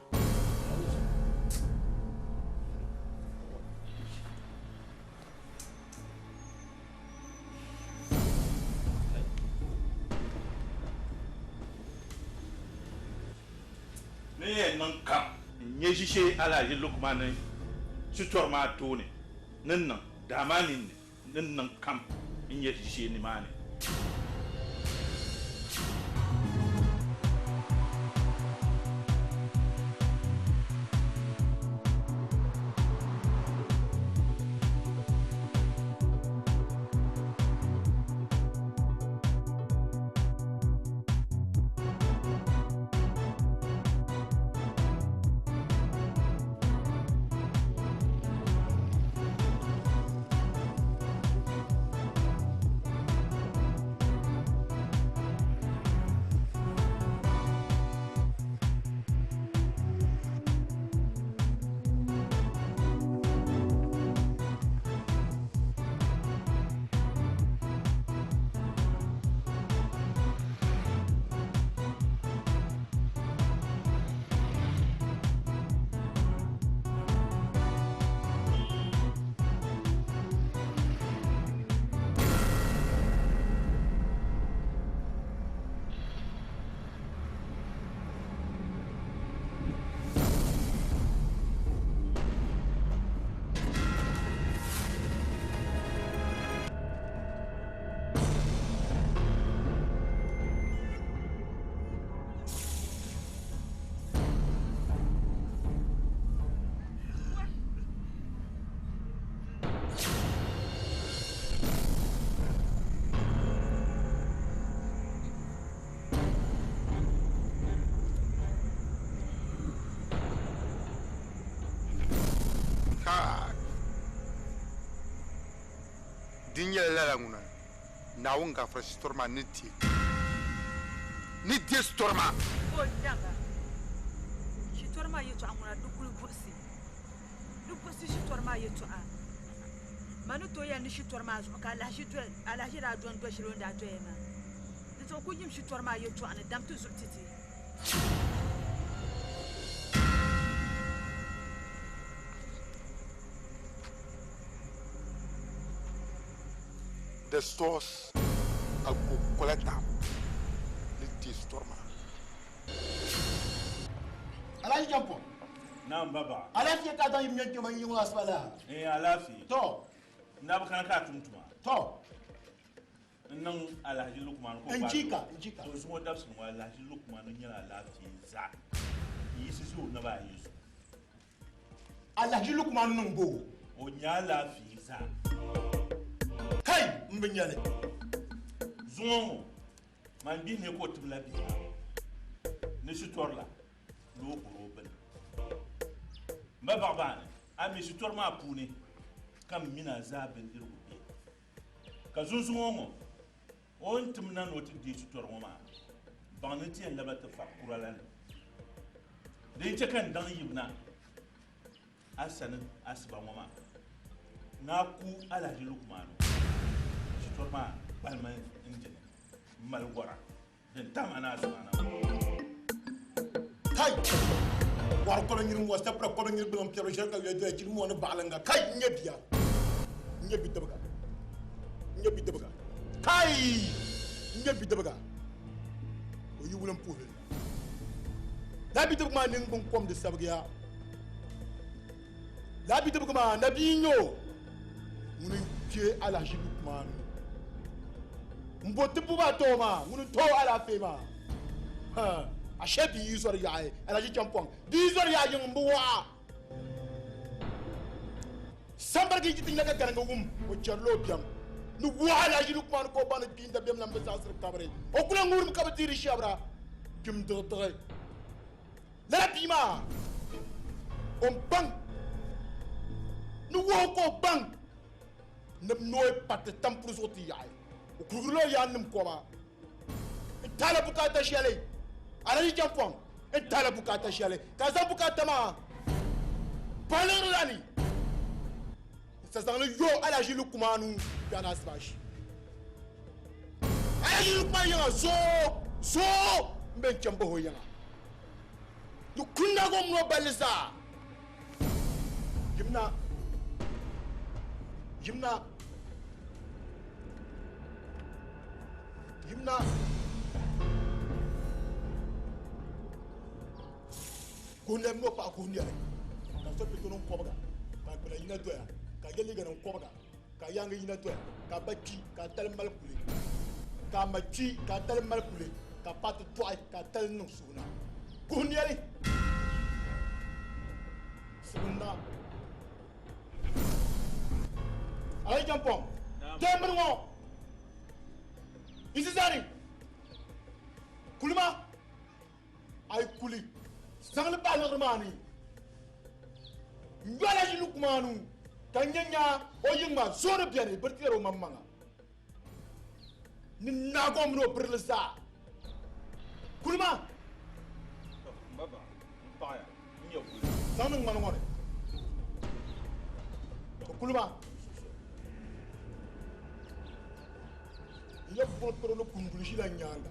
Ni yɛn niŋ kam n-nyɛ ʒishee Alhaji Lukmani sitori maa tooni ni niŋ daa maa ninni ni niŋ kam n-nyɛ ʒishee nimaani. Di nyɛla lala ŋuna Naawuni gafara shitɔri maa ni deei ni deei shitɔri maa. Ka o daŋa shitɔri maa yɛtɔɣa ŋuna di kuli buɣisi di buɣisi shitɔri maa yɛtɔɣa. Ma ni tooi yɛli ni shitɔri maa zuɣu ka alahichi daa dɔn do shɛli o ni daa doya maa. Di zuɣu ku yim shitɔri maa yɛtɔɣa ni dam ti zuɣu ti ti. The source a go collect am ni di store maa. Alhaji Jampo. Naam baba. Alaafee ka a zaŋ yim nyɛ kpɛma n-yiŋ asiba la? Ee alaafee. To. N daa bi kana ka a tum tuma. To. N niŋ Alhaji Lukman ka o N gbaai chika, o. n chika. To zuŋɔ dabisili ŋɔ Alhaji Lukman nyɛla alaafee zaa. N yiɣisi ʒi o naba ayi zuɣu. Alhaji Lukman niŋ bo? O nya alaafee zaa. Kai, m bi nya li. Zuŋɔ ŋɔ, man bihi ni ka o timla bihi ni shitɔri la ni o kuri o bini. M ba baɣibaani, a mi shitɔri maa puuni ka m mini a zaa bindirigu be. Ka zunzuŋɔ ŋɔ, o ni tim na ni o ti deei shitɔri ŋɔ maa, baŋ ni ti yɛn labila ti fari kura la ni. Din chɛ ka n daŋ yibina a sani asiba ŋɔ maa, ni a ku Alhaji Lukumanu shitɔri maa kpalimi n dini m-mali gɔra din tam a ni asiba na ŋɔ. Kai! Wɔri kɔbi nyiri mɔɔ, sapira kɔbi nyiri gbaliŋ piɛri ʒiri ka yuya doya chiri mɔɔ ni baɣiliŋga. Kai! N nyɛ bia, n nyɛ bidibiga, n nyɛ bidibiga. Kai! N nyɛ bidibiga. O yi wulimpuhili la. Lala bidibiga maa niŋgbuŋ kom di sabigiya. Lala bidibiga maa nabia n-nyɛ o. Ŋuni n-kpe alahiʒi Lukmanu m-bo tibbu maa ti o maa, ŋuni n-ti o alaafee maa. Ha! Ashe bia yi zɔri yaɣi alahiʒi champɔŋ, bia yi zɔri yaɣi yiŋ m-bi wɔɣa. Sambarigi yi ti nya ka garingi wum, o chɛrila o biɛm ni wɔɣa alahiʒi Lukmanu ka o ba ni kpiin dabiɛm lan bi zaɣisiri kabiri. O kula ŋurimi ka bi deeri shɛbira kpim diɣidiɣi. Lala bia maa o ni baŋ ni wuhi o ka o baŋ ni bɛ nooi pariti tampuri zuɣu ti yaɣi o kurigirila o yaannim kɔba n taala bukaata shɛli Alhaji Jampɔŋ n taala bukaata shɛli ka a zaŋ bukaata maa pa liɣiri la ni n sa zaŋli yo Alhaji Lukumanu Biɛɣuni Asibaasi Alhaji Lukumanu yiŋa zoo zoo m be n chani bahi o yiŋa Di kundago mini o balli zaa yimna, yimna, yimna. Kuhi nɛli mini o paɣa kuhi nɛli ka so pito niŋ kɔbiga ka gbuna yina doya ka yɛ liiga niŋ kɔbiga ka yaaŋa yina doya ka ba kpi ka tali mali kuli ka ma kpi ka tali mali kuli ka paɣa ti dɔɣi ka tali niŋ suhu na kuhi nɛli suhu na Alhaji Jampɔŋ deembiri ŋɔ Isi Zani kulima a yi kuli zaŋli bahi liɣiri maa ni n-yo Alhaji Lukumanu ka n-nyɛ nya o yiŋ maa zooni beni biri ti yɛri o maŋmaŋa ni naagi o mini o birili zaa kuli maa. Zaŋ niŋ ŋmani ŋɔ ni ka kuli maa n-yɛ buɣili kparo ni kunduli ʒila n nyaaŋa.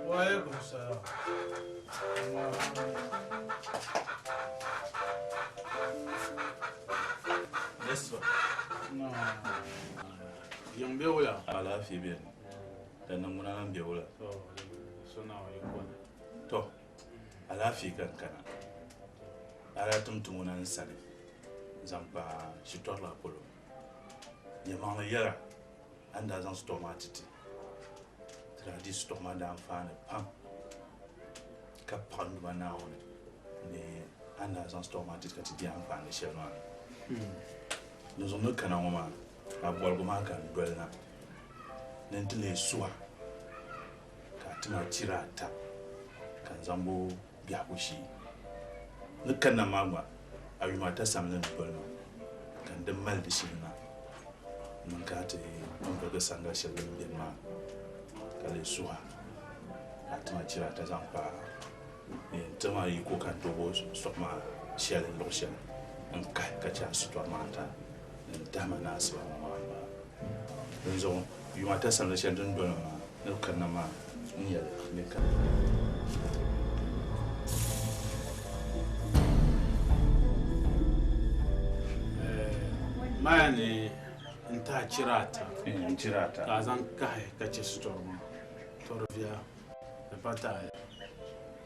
Waalaikum salam. Yes, sir. No. Yiŋ be wula? Alaafee beni. Ka niŋgbuna lan be wula? To, so Naawuni yiko ni. To, alaafee ka n kana. A daa tim ti ŋuna n sani zaŋ kpa shitɔri la polo. Yɛlimaŋli yɛla, a ni daa zaŋ shitɔɣu maa ti ti, ti daa di shitɔɣu maa daanfaani pam, ka paɣi n Duuma Naawuni ni a ni daa zaŋ shitɔɣu maa ti ti ka ti di anfaani shɛli maa. Dinzuɣu n ni kana ŋɔ maa, a bɔligu maa ka n doli na. Ni n ti leei suha ka a ti ma chira ata ka n zaŋ bo biɛhigu shee. Ni kanna maa gba, a yuma ata samli ni doli ma ka n di mali di shili na niŋ ka a ti n virigi saŋgari shɛli din beni maa ka leei suha ka a ti ma chira ata zaŋ kpa ni n ti ma yiko ka n tooi bo sɔɣu maa shɛli luɣ shɛli n kahi ka chɛ a sitɔri maa ata ni n tahi ma ni asiba ŋɔ maa m-bala. Dinzuɣu yuma ata samli shɛli din doli ma maa ni kanna maa n yɛli ni ka. Maya ni n tahi chira ata. N chira ata. Ka a zaŋ kahi ka chɛ sitɔri maa. Tɔri viya di pa tahi.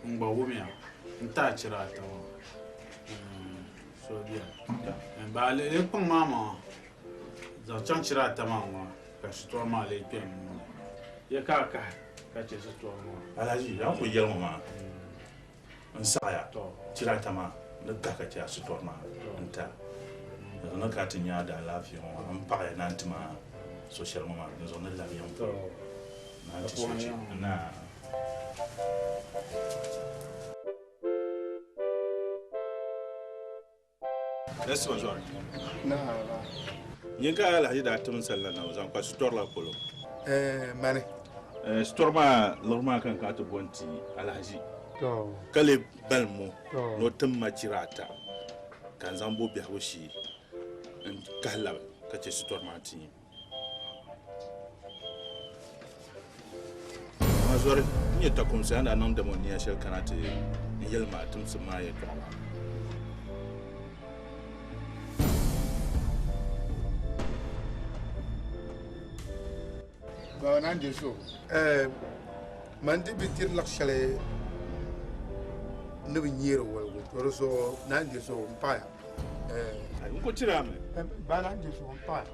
N gba wumiya n tahi chira ata maa. So biya. Ba li kpaŋ maa maa zaŋ chaŋ chira ata maa ŋɔ ka shitɔri maa lee kpe n nuu ni. Ya ka a kahi ka chɛ shitɔri maa. Alhaji, a ni kuli yɛli ŋɔ maa n saɣiya chira ata maa ni kahi ka chɛ a shitɔri maa n-ti a. Di zuɣu ni ka a ti nya a daalaafee ŋɔ maa m paɣiya ni a ni ti ma so shɛli ŋɔ maa di zuɣu ni labi yiŋ polo ni a ti so chi. Naa. Nasiba zɔri. Nyin ka Alhaji daa tim sali na o zaŋ kpa sitori la polo. Eh, mani. Eh, sitori maa liɣiri maa ka n kana ti bo n-ti Alhaji. Ka lee balim o ni o tim ma chira ata ka n zaŋ bo biɛhigu shee n kahi labi ka chɛ sitori maa ti nyin. Amaa zɔri, n nyɛ takumsi a ni daa niŋ dama o nia shɛli kana ti n yɛli ma a timsim maa yɛtɔɣa maa. Baba naan je so. Eh, man di bi diri laɣ shɛli ni bi nyeeri woligu, to di zuɣu naan je so m paɣiya. Eh. N ku tiri a mi. Eh, ba naan je so m paɣiya.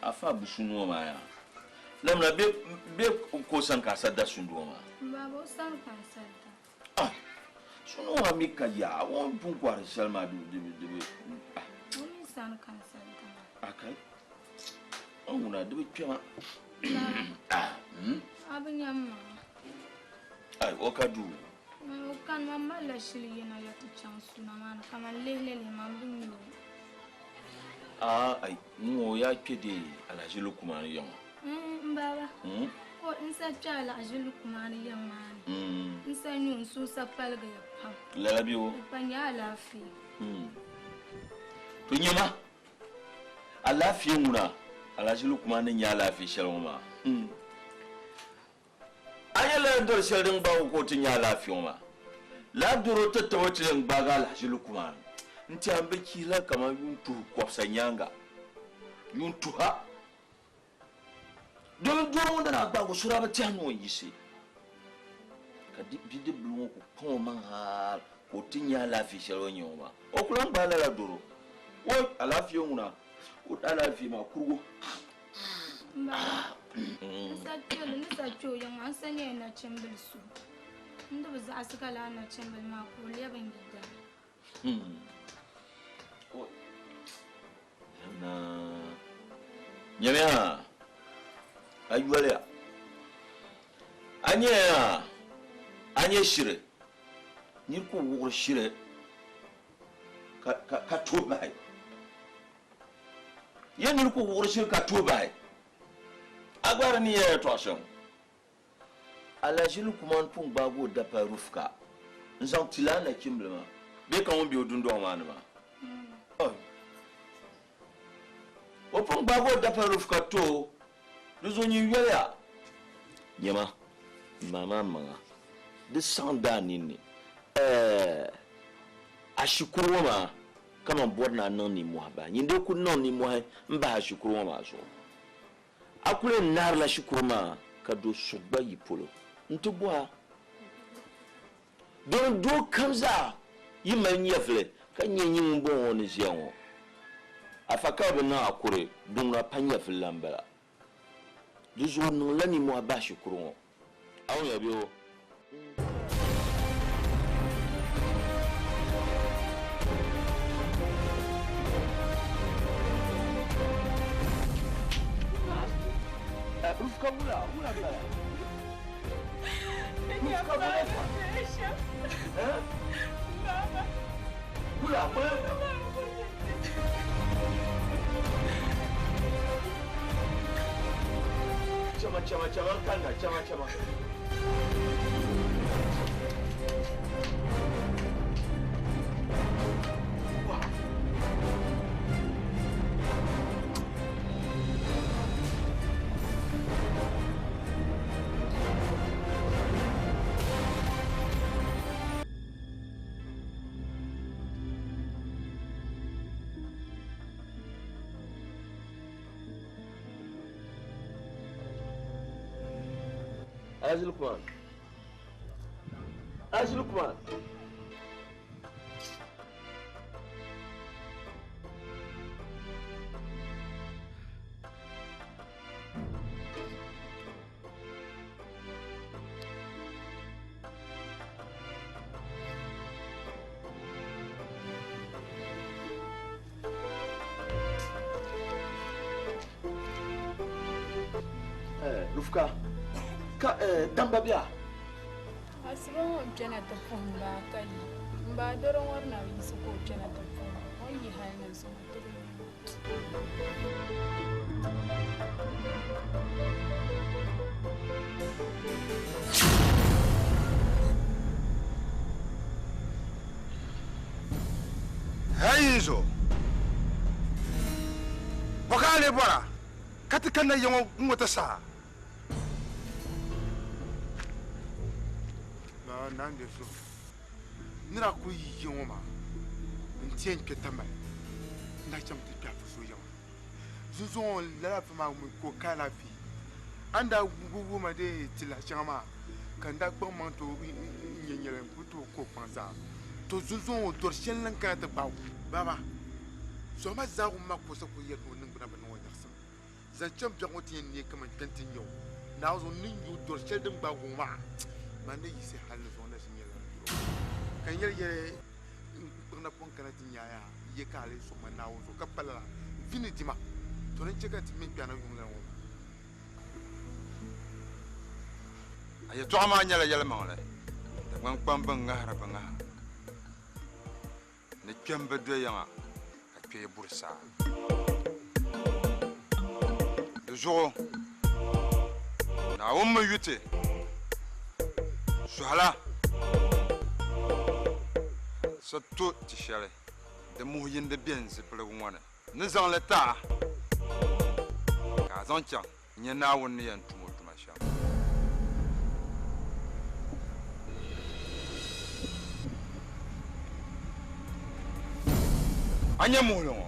Afa bu sunduŋɔ maa yaa lamina be ka o sani ka a sa da sunduŋɔ maa. M baaba o sani ka n sa da. Ah, sunduŋɔ maa mi ka yaa o ni pun kɔhiri shɛli maa di di di bi ah. O mi sani ka n sa da maa. A kai o ŋuna di bi kpɛma. Baba, a bi nya m ma. Ai o ka duu. O kani ma malila shili yina ya ti chaŋ suna maa ni kaman lihili lihi man bi nya o. Aa ai ŋ-ŋɔ yaa kpe dee Alhaji Lukumani yiŋa. M baba, o n sa kpe Alhaji Lukumani yiŋ maa ni, n sa nya o n suhu sa paligiya pam. Lala bɛ o? Di pa nya alaafee. To nyama, alaafee ŋuna Alhaji Lukumani ni nya alaafee shɛli ŋɔ maa. A nya lala dɔri shɛli din gbaag o ka o ti nya alaafee ŋɔ maa? Lala dɔro tatabo ti yɛn gbaagi Alhaji Lukumani n-ti a m-bi chihila kaman yuun tuhi kɔbisa nyaaŋa, yuun tuha. Domin dɔro ŋɔ ni daa gbaag o so daa bi tɛhi ni o ni yiɣisi ka bidibbil ŋɔ ku kpaŋ o maŋ hal ka o ti nya alaafee shɛli o ni nya ŋɔ maa. O ku lan gbaai lala dɔro. Woi, alaafee ŋuna, o alaafee maa kurigu. M baba, n sa kpɛli ni sa kpɛ o yiŋ maa, n sa nyɛla nachimbili so. N di bi zaɣisi ka lala nachimbili maa ka o lɛbi n yidana. Nyamiya, a yoliya, a nyaya, a nya shiri, nir ku wuɣiri shiri ka tuhi bahi. Ya nir ku wuɣiri shiri ka tuhi bahi. A gba di ni ya yɛtɔɣ shɛm. Alaʒili kuma n-pun gbaagi o dapali Rufka. N zaŋ ti la a nachimbili maa bee ka ŋun be o dundɔŋ maa ni maa? O pun gbaagi o dapali Rufka ti o, di zuɣu nyin yoliya. Nyama, m ma maa maŋa, di saɣim a ninni. Ɛɛh, a shikuru ŋɔ maa kaman bɔri ni a niŋ nimmɔhi bahi. Nyin dee ku niŋ nimmɔhi m-bahi a shikuru ŋɔ maa zuɣu. A kul yɛn nahirila shikuru maa ka do so gba yi polo nti bɔh a. Domi doo kam zaa yi mali nyɛvili ka nya nyin ŋun bɔŋɔ ŋɔ ni ʒiya ŋɔ, afa ka bɛ bi niŋ a kuri, din ŋuna pa nyɛvili la m-bala. Di zuɣu niŋla nimmɔhi bahi shikuru ŋɔ. A wumya bee o? Rufka wula, wula m-bala. Rufka wula fa. Eh? Wula, wula. Chama, chama, chama, kanna, chama, chama. Alhaji Lukman. Alhaji Lukman. Rufka, ka damba bia? Asiba ŋɔ n kpɛna ti puhi m baa ka yi. M baa doro ŋɔ di na bi yiɣisi ka o kpɛna ti puhi o ni yi hali ni zuŋɔ ti bi nya. Hey zo bɔ ka a lee bɔra ka ti kanna ya ŋɔ ŋ-ŋɔ ti saha? Lala Naanjo so ni daa kuli yi ya ŋɔ maa n-ti yɛn kpe Tamale n-daa chaŋ ti kpe Afa so ya ŋɔ. Zuŋzuŋ lala afa maa mi ka o ka alaafee. A ni daa wuhi ma dee ti lahi shɛŋa maa ka n daa kpaŋ maŋ ti o n-nyɛ nyɛli n kuli tooi ka o kpaŋ zaa. To zuŋzuŋ o dɔri shɛli ni n-kana ti gbaag o. Baba, Zɔhima zaa wum ma ka o sa kuli yɛli ni o niŋgbuna bi niŋ o nyaɣisim. Zaŋ chaŋ biɛɣu ŋɔ ti yɛn neei kaman kpɛn ti nya o. Naawuni zuɣu n ni nya o dɔri shɛli din gbaag o ŋɔ maa, man ni yiɣisi hal ni zuŋɔ na ʒi nyɛla n dɔro. Ka n yɛli yɛli n kpuɣi napɔŋ kana ti nya a yaa, ye ka a lee sɔŋ ma Naawuni zuɣu ka pa lala, vi ni di ma, to ni chɛ ka ti mini kpɛna yuŋ lana ŋɔ maa. A yɛtɔɣa maa nyɛla yɛlimaŋli, Dagbaŋ kpamba ŋahiri bɛ ŋaha ni kpɛm bi do yiŋa ka kpee buri saa. Di zuɣu Naawuni mi yu ti suhila sa to ti shɛli di muhi yindi be n zipiligu ŋɔ ni ni zaŋ li ti a ka a zaŋ chaŋ n-nya Naawuni ni yɛn tum o tuma shɛm. A nya muhili ŋɔ?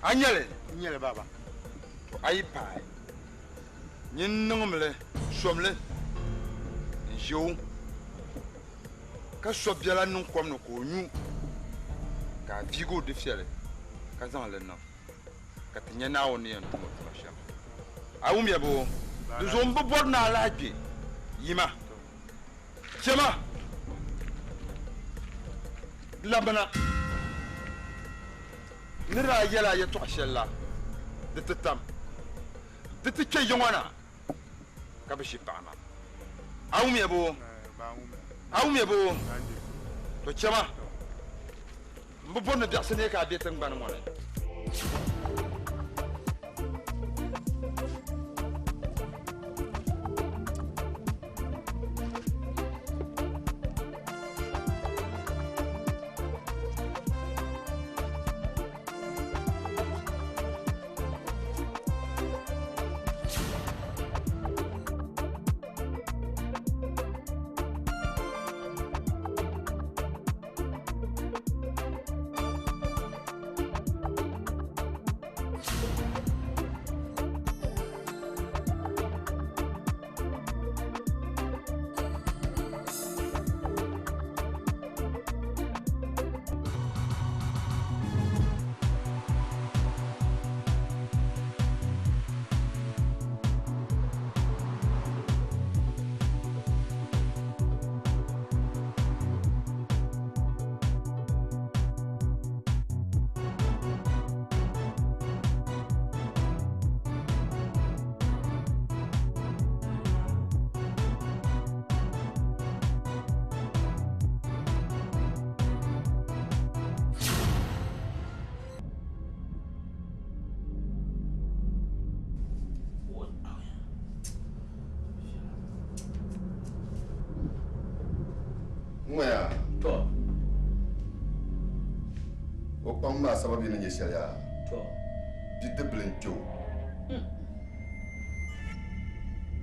A nya li? N nya li, Baba. To a yi paai, nyin niŋmi li som li n-ʒe o, ka so biɛla niŋ kom ni ka o nyu, ka a viigi o dufɛli ka zaŋ li niŋ, ka ti nya Naawuni ni yɛn tum o tuma shɛm. A wumya boo? Di zuɣu m bi bɔri ni a lahi gbe yima. Chɛma! Labina! N ni daa yɛl a yɛtɔɣ shɛl la, di ti tam. Di ti kpe yiŋɔ na ka bɛ ʒi paɣ ma. A wumya boo? A wumya boo? To chɛma! M bi bɔri ni biɛɣisi neei ka a be tiŋgbani ŋɔ ni. Ŋɔ yaa. To. O kpaŋ maa sababi ni nyɛ shɛli yaa. To. Bidibili n-kpe o.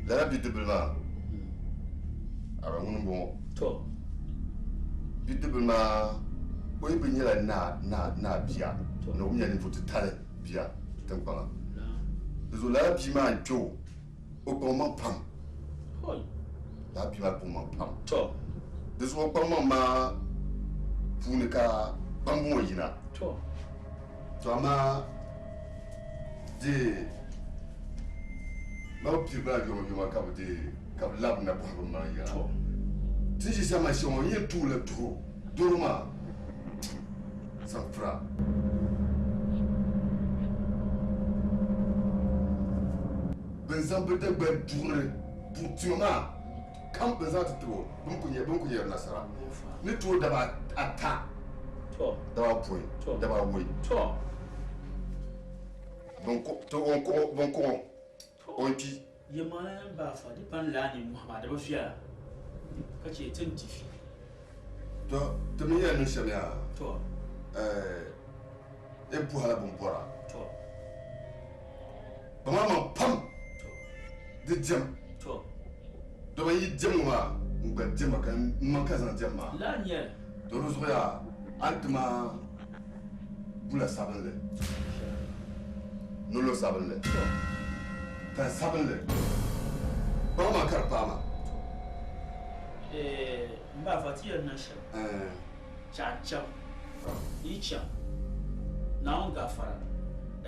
Lala bidibili maa, a ba ŋuni m-bɔŋɔ. To. Bidibili maa, o yi bi nyɛla naa, naa, naa bia, ni o mi nyɛla ninvuɣ titali bia tiŋkpaŋa. Di zuɣu lala bia maa n-kpe o, o kpaŋ maŋ pam. Lala bia maa kpaŋ maŋ pam. To. Di zuɣu o kpaŋ maŋ maa puuni ka kpambu ŋɔ yina. To. To amaa di ma bi piri bala yoma yoma ka bi di ka bi labi na bɔhi bi maŋ ya. Ti ni ʒi shɛm maa shɛm ŋɔ n yɛn tuui la tuho doro maa zaŋ pira. Bɛn zaŋ bɛ dagbani duɣiri buɣitima maa kam bɛn zaŋ ti tib o, bɛ ni ku nyari nasara. Ni ti o daba ata, daba apɔin, daba awɔi. Bɛn kuɣ o, o ni kpi. Yɛlimaŋli n ba afa, di pa ni lala nimmohi maa, di bi viɛla ka chɛ ti ni di vi. Tɔ! Ti mi yɛn niŋ shɛm yaa, yi bɔhila bɛ ni bɔra. Kpaŋmaŋ pam di diɛm. Dama yi diɛm ŋɔ maa, n gba diɛma ka m maŋ ka zaŋ diɛm maa. Tɔ di zuɣu yaa, a ni ti ma bula sabinli, nolo sabinli, tan sabinli, kpaŋmaŋ ka di paai ma. M ba Afa, ti yɛn niŋ shɛm, chaŋ chaŋ, yi chaŋ, Naawuni gaafara, n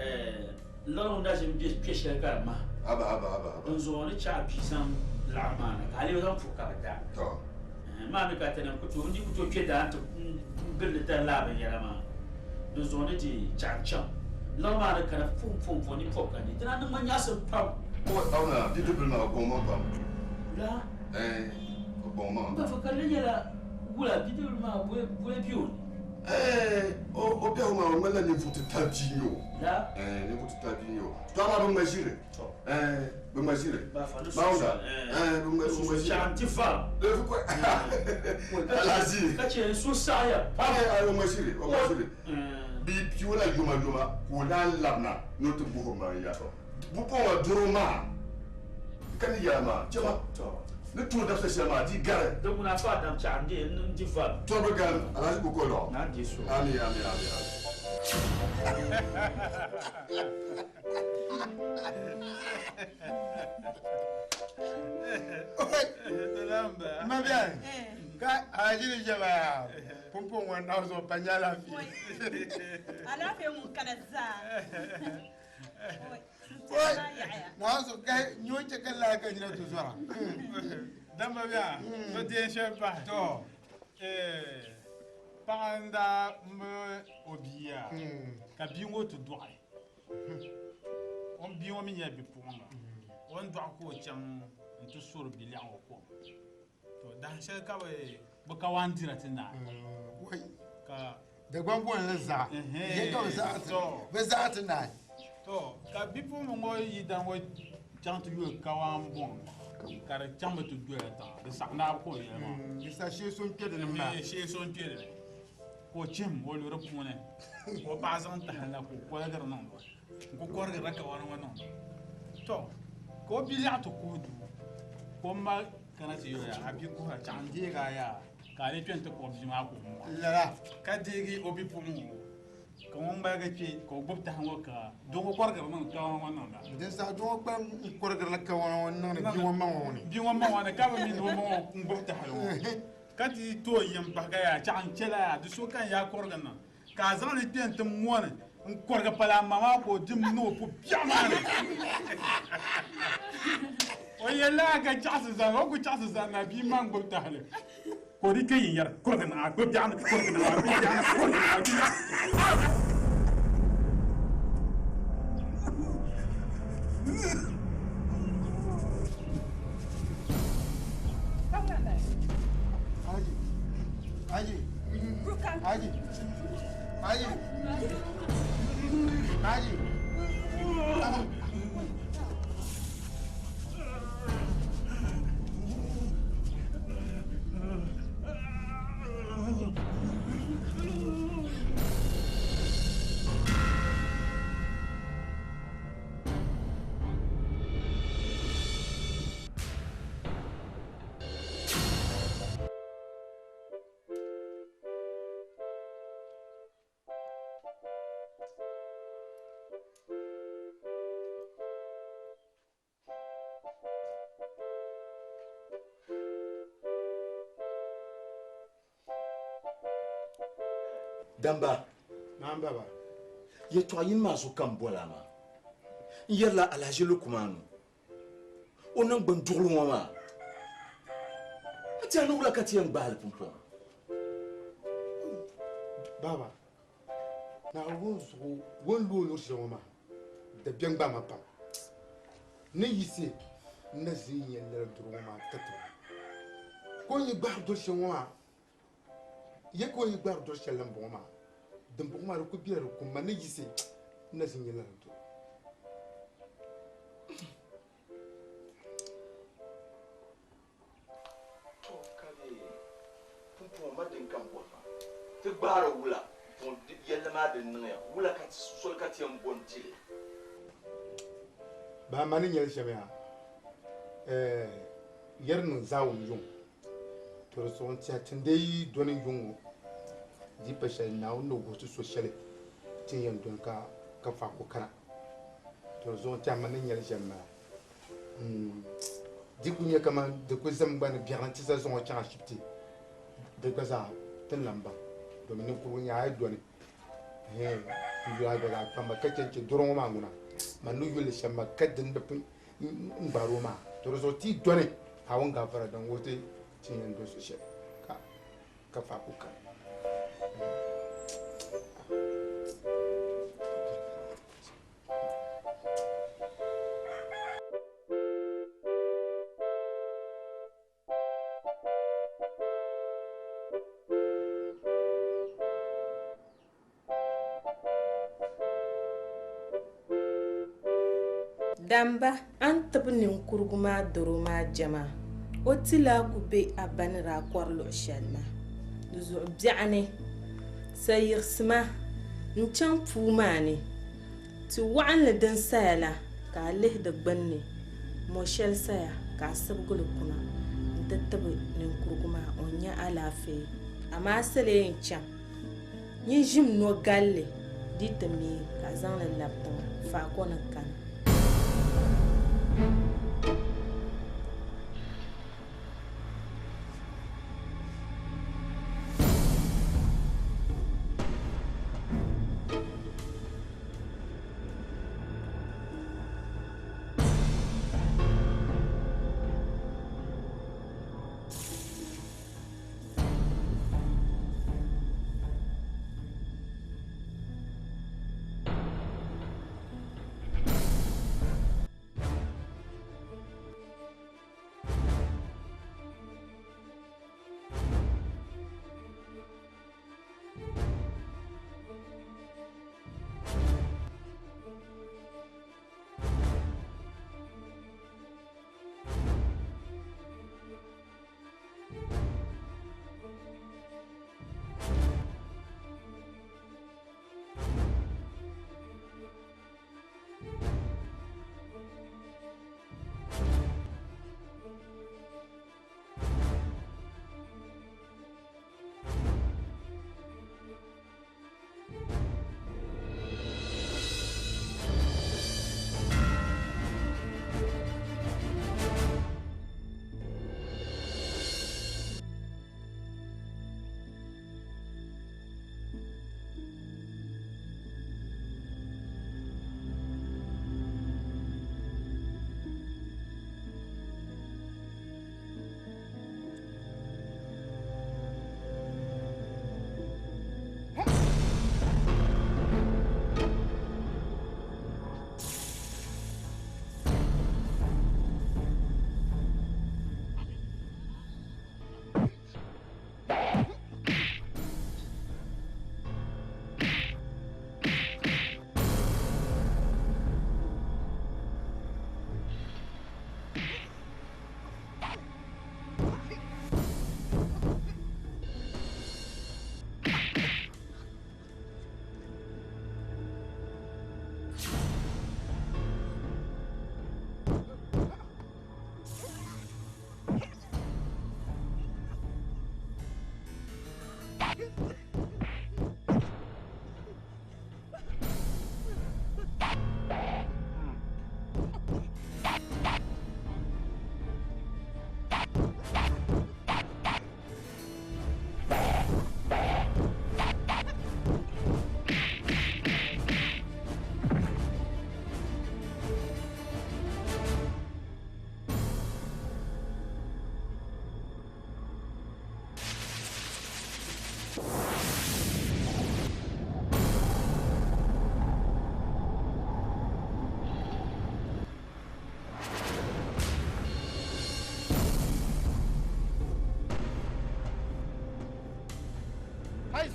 lɔri ŋun daa ʒi m-be kpe shɛli ka di mahi. Haba, haba, haba, haba. Dinzuɣu ni chaɣ bia zaŋ laɣim maa na, ka a lee zaŋ puhi ka bɛ da. Tɔ. Maa mi ka tinim ku tooi, n di ku tooi kpe daa nti gili li dari laa binyɛra maa. Dinzuɣu ni di chaɣ chaŋ, lɔri maa ni kana fom fom ni pɔbi ka ni di na niŋ ma nyaɣisim pam. O, Auna, bidibbil maa o gɔŋ maŋ pam. La. Ɛɛn, o gɔŋ maŋ. M ba fa ka di lee nyɛla wula bidibbil maa bɔi be o ni? Ɛɛn, o biɛhigu maa o ŋmanila ninvuɣ titali bia n-nyɛ o. La. Ɛɛn, ninvuɣ titali bia n-nyɛ o. To amaa bɛ ŋma ʒiri. To. Ɛɛn, bɛ ŋma ʒiri. Ba fa ni Maunda. susu, ɛɛn. Ɛɛn, bɛ ŋma, bɛ ŋma ʒiri. Chaɣ n-ti fa. Alaji. Ka chɛ n suhu saɣiya pam. Ɛɛn, o ŋma ʒiri, o ŋma ʒiri. Bɛ yi pii o la yomayoma ka o naan labina ni o ti guhi o maŋ ya. Bupɔŋ ŋɔ doro maa ka ni yɛla maa chɛ ma ni tuui dabisa shɛli maa di gari. Di ŋuna fa dam chaɣ n-di n-di val. Tɔbu galim Alhaji Koko lɔɣu. Naa di so. Ami ami ami ami. Ma biɛni ka Alhaji ni ʒe ba yaa pumpɔŋ ŋɔ naɣ zuɣu pa nyɛ alaafee. Alaafee ŋun kana zaa. Naawuni ka nyoo chɛ ka lahi ka nyina ti zɔra. Dama bia, so deei shɛli pahi. To, paɣa n-daa mi o bia ka bia ŋɔ ti dɔɣi. O bia ŋɔ mi nyɛla bipuɣiŋga. O ni dɔɣi ka o chaŋ nti suri bilɛɣu ŋɔ kom. To, dahin shɛli ka bɛ kawaan dira ti naai. Ka Dagbaŋ boli li zaɣa. Yɛ ka bɛ zaɣa ti naai. To, ka bipuɣiŋga ŋɔ yidana ŋɔ chaŋ ti yuli kawaan bɔŋ ka di chaŋ mi ti doya tiŋa. Di saɣi naabu ka o yɛli maa. Di sa shee so n-kpe di ni m-bala. Ehe, shee so n-kpe di ni. Ka o chihim o lu di puuni. Ka o paɣa zaŋ tahali na ka o kɔligiri niŋdi o. N-ku kɔrigirila kawana ŋɔ niŋdi o. To, ka o biliɛɣu ti kuhi duu ka o ma kana ti yɛli o yaa, a bia kuhira, chaɣ n-deegi a yaa. Ka a lee kpe nti kpuɣi bia maa ka o mɔɣi. Lala. Ka deegi o bipuɣiŋ ŋɔ, ka ŋun ŋmaligi kpe ka o gbubi tahi ŋɔ ka doo ŋɔ kɔrigiri niŋdi kawana ŋɔ niŋda. Din saha doo ŋɔ kpalim n-kɔrigirila kawana ŋɔ niŋdi bia ŋɔ maŋ ŋɔ ni. Bia ŋɔ maŋ ŋɔ ni ka bi mi ni o maŋ ŋɔ n-gbubi tahili ŋɔ. Ka ti tooi yɛm pahi ka yaa chaɣ n-chɛ la yaa di so ka n yaa kɔrigi niŋ. Ka a zaŋ li kpe nti mɔni n-kɔrigi pali a ma maa ka o dim ni o pu biɛɣu maa ni. O yɛlila a ka chaɣisi zani, o ku chaɣisi zani na bia maa n-gbubi tahili ka o di kpe yinyɛri kɔrigi niŋ a gbubi biɛɣu ni kɔrigi niŋ a gbubi biɛɣu ni kɔrigi niŋ a gbubi biɛɣu ni. Haji, Haji. Haji. Haji. Haji. Damba. Naam baba. Yɛltɔɣa yini maa zuɣu ka n boli a maa. N yɛrila Alhaji Lukumanu o niŋgbun duɣili ŋɔ maa. A tiɛha ni wula ka ti yɛn gbaai li pumpɔŋɔ? Baba, Naawuni zuɣu o ni lu o luɣ shɛli ŋɔ maa, dabiɛm gbaai ma pam. Ni yiɣisi n na ʒi n-nya lala doro ŋɔ maa tatabo. Ka o ni yi gbaari doro shɛli ŋɔ maa, Ya ka o yi gbaari dɔri shɛli din bɔŋɔ maa, dimbɔŋɔ maa di kul bela di kum ma ni yiɣisi n na ʒi n-nya lala dɔro. To ka bɛ pumpɔŋɔ ma din kam bɔri maa, ti gbaari wula pumpɔŋɔ yɛlli maa din niŋya, wula ka soli ka ti yɛn bo n-ti li? Baa ma ni nyɛli shɛm yaa, ɛɛ yɛri niŋ zaawuni yuŋ. To di zuɣu n-tɛha ti ni dii dɔni yuŋ ŋɔ di pa shɛli Naawuni ni wuhi ti so shɛli ti ni yɛn dɔni ka faako kana. To di zuɣu n-tɛha man ni nya li shɛm m-bala. Di kul nyɛ kaman di kul zami gba ni biɛɣuni ti sa zaŋ o chaŋ ashibiti, di gba zaa ti ni lan baŋ domin ninkurigu n-nyɛ a yi dɔni n yuli a gba zaa kpamba ka chɛ n-chɛ dɔro ŋɔ maa ŋuna man ni yuli li shɛm maa ka di ni bi pun n gbaari o maa. To di zuɣu ti yi dɔni Naawuni gaafara din wuhi ti ti ni yɛn doli so shɛli ka faako kani. Damba, a ni tibi ninkurigu maa doro maa jɛma, o tilaa ku be a ba ni daa kɔri luɣ shɛli maa. Di zuɣu biɛɣuni, sa yiɣisima n-chaŋ puu maa ni ti waɣinli din saya la ka a lihi di gbinni mɔ shɛli saya ka a sibigi li kuna nti tibi ninkurigu maa o ni nya alaafee. Amaa a sa lee yɛn chaŋ nyin ʒim no galli di ti mii ka a zaŋ li labi tiŋa faako ni kana.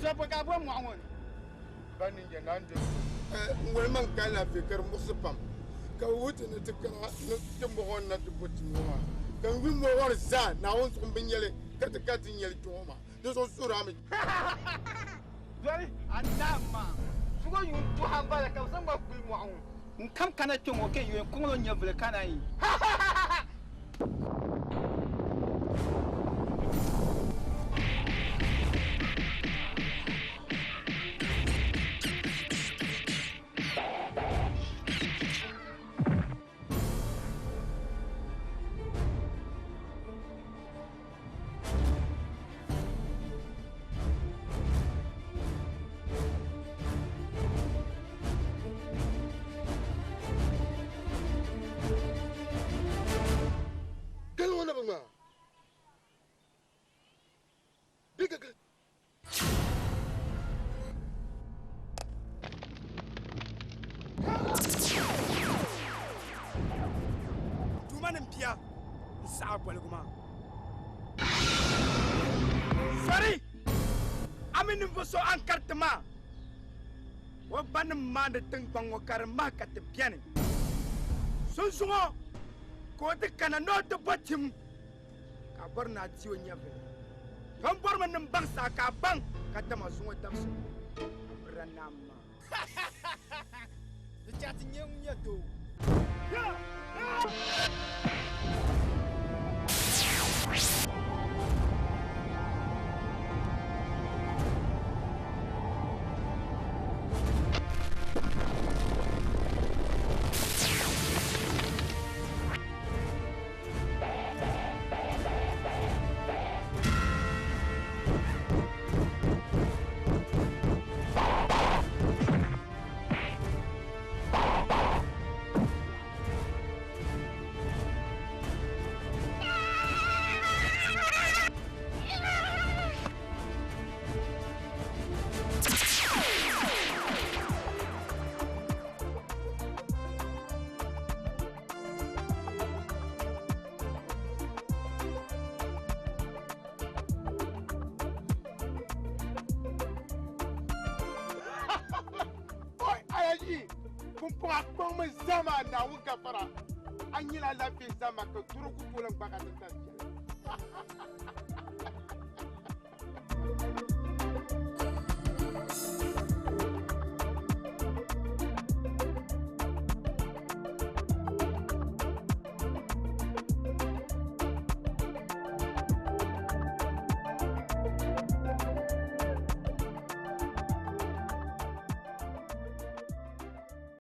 So ka bo mɔɣu ŋɔ ni. Ba ni nyɛ naan de. N wali man ka alaafee ka di muɣisi pam ka bi wuhi ti ni ti kana ni ti mɔɣu na ti bo ti ŋɔ maa ka n yuli mɔɣu zaa Naawuni zuɣu n bi nyɛli ka ti ka ti nyɛli kpɛ ŋɔ maa di zuɣu suhuri a mi. Doli a naam maa zuɣu yuun tuha n bala ka bi zaŋ ba kuli mɔɣu ŋɔ. N kam kana kpɛ ŋɔ ka yɛn kɔŋ o nyɛvili ka naan yi. Gali ŋɔ na bi ŋmaa. Bɛ ka gali. Duuma ni bia n saɣa boligu maa. Sori a mi ninvuɣu so a ni kariti maa o ba ni maandi tiŋgbɔŋ ŋɔ ka di mahi ka ti beni. Sunsuŋɔ ka o ti kana ni o ti bo tim ka a bɔri ni a ti o nyɛvili. To m bɔrimi ni m baŋsi a ka a baŋ ka dama zuŋɔ dabisi ŋɔ a birila naam maa. Di chɛ ti nyɛ ŋun nyɛ doo. Oi, Alhaji, pumpɔŋɔ a kpaŋmi zama Naawuni gafara. A nyɛla alaafee zama ka doro ku tooi lan gbaagi a tintali shɛli.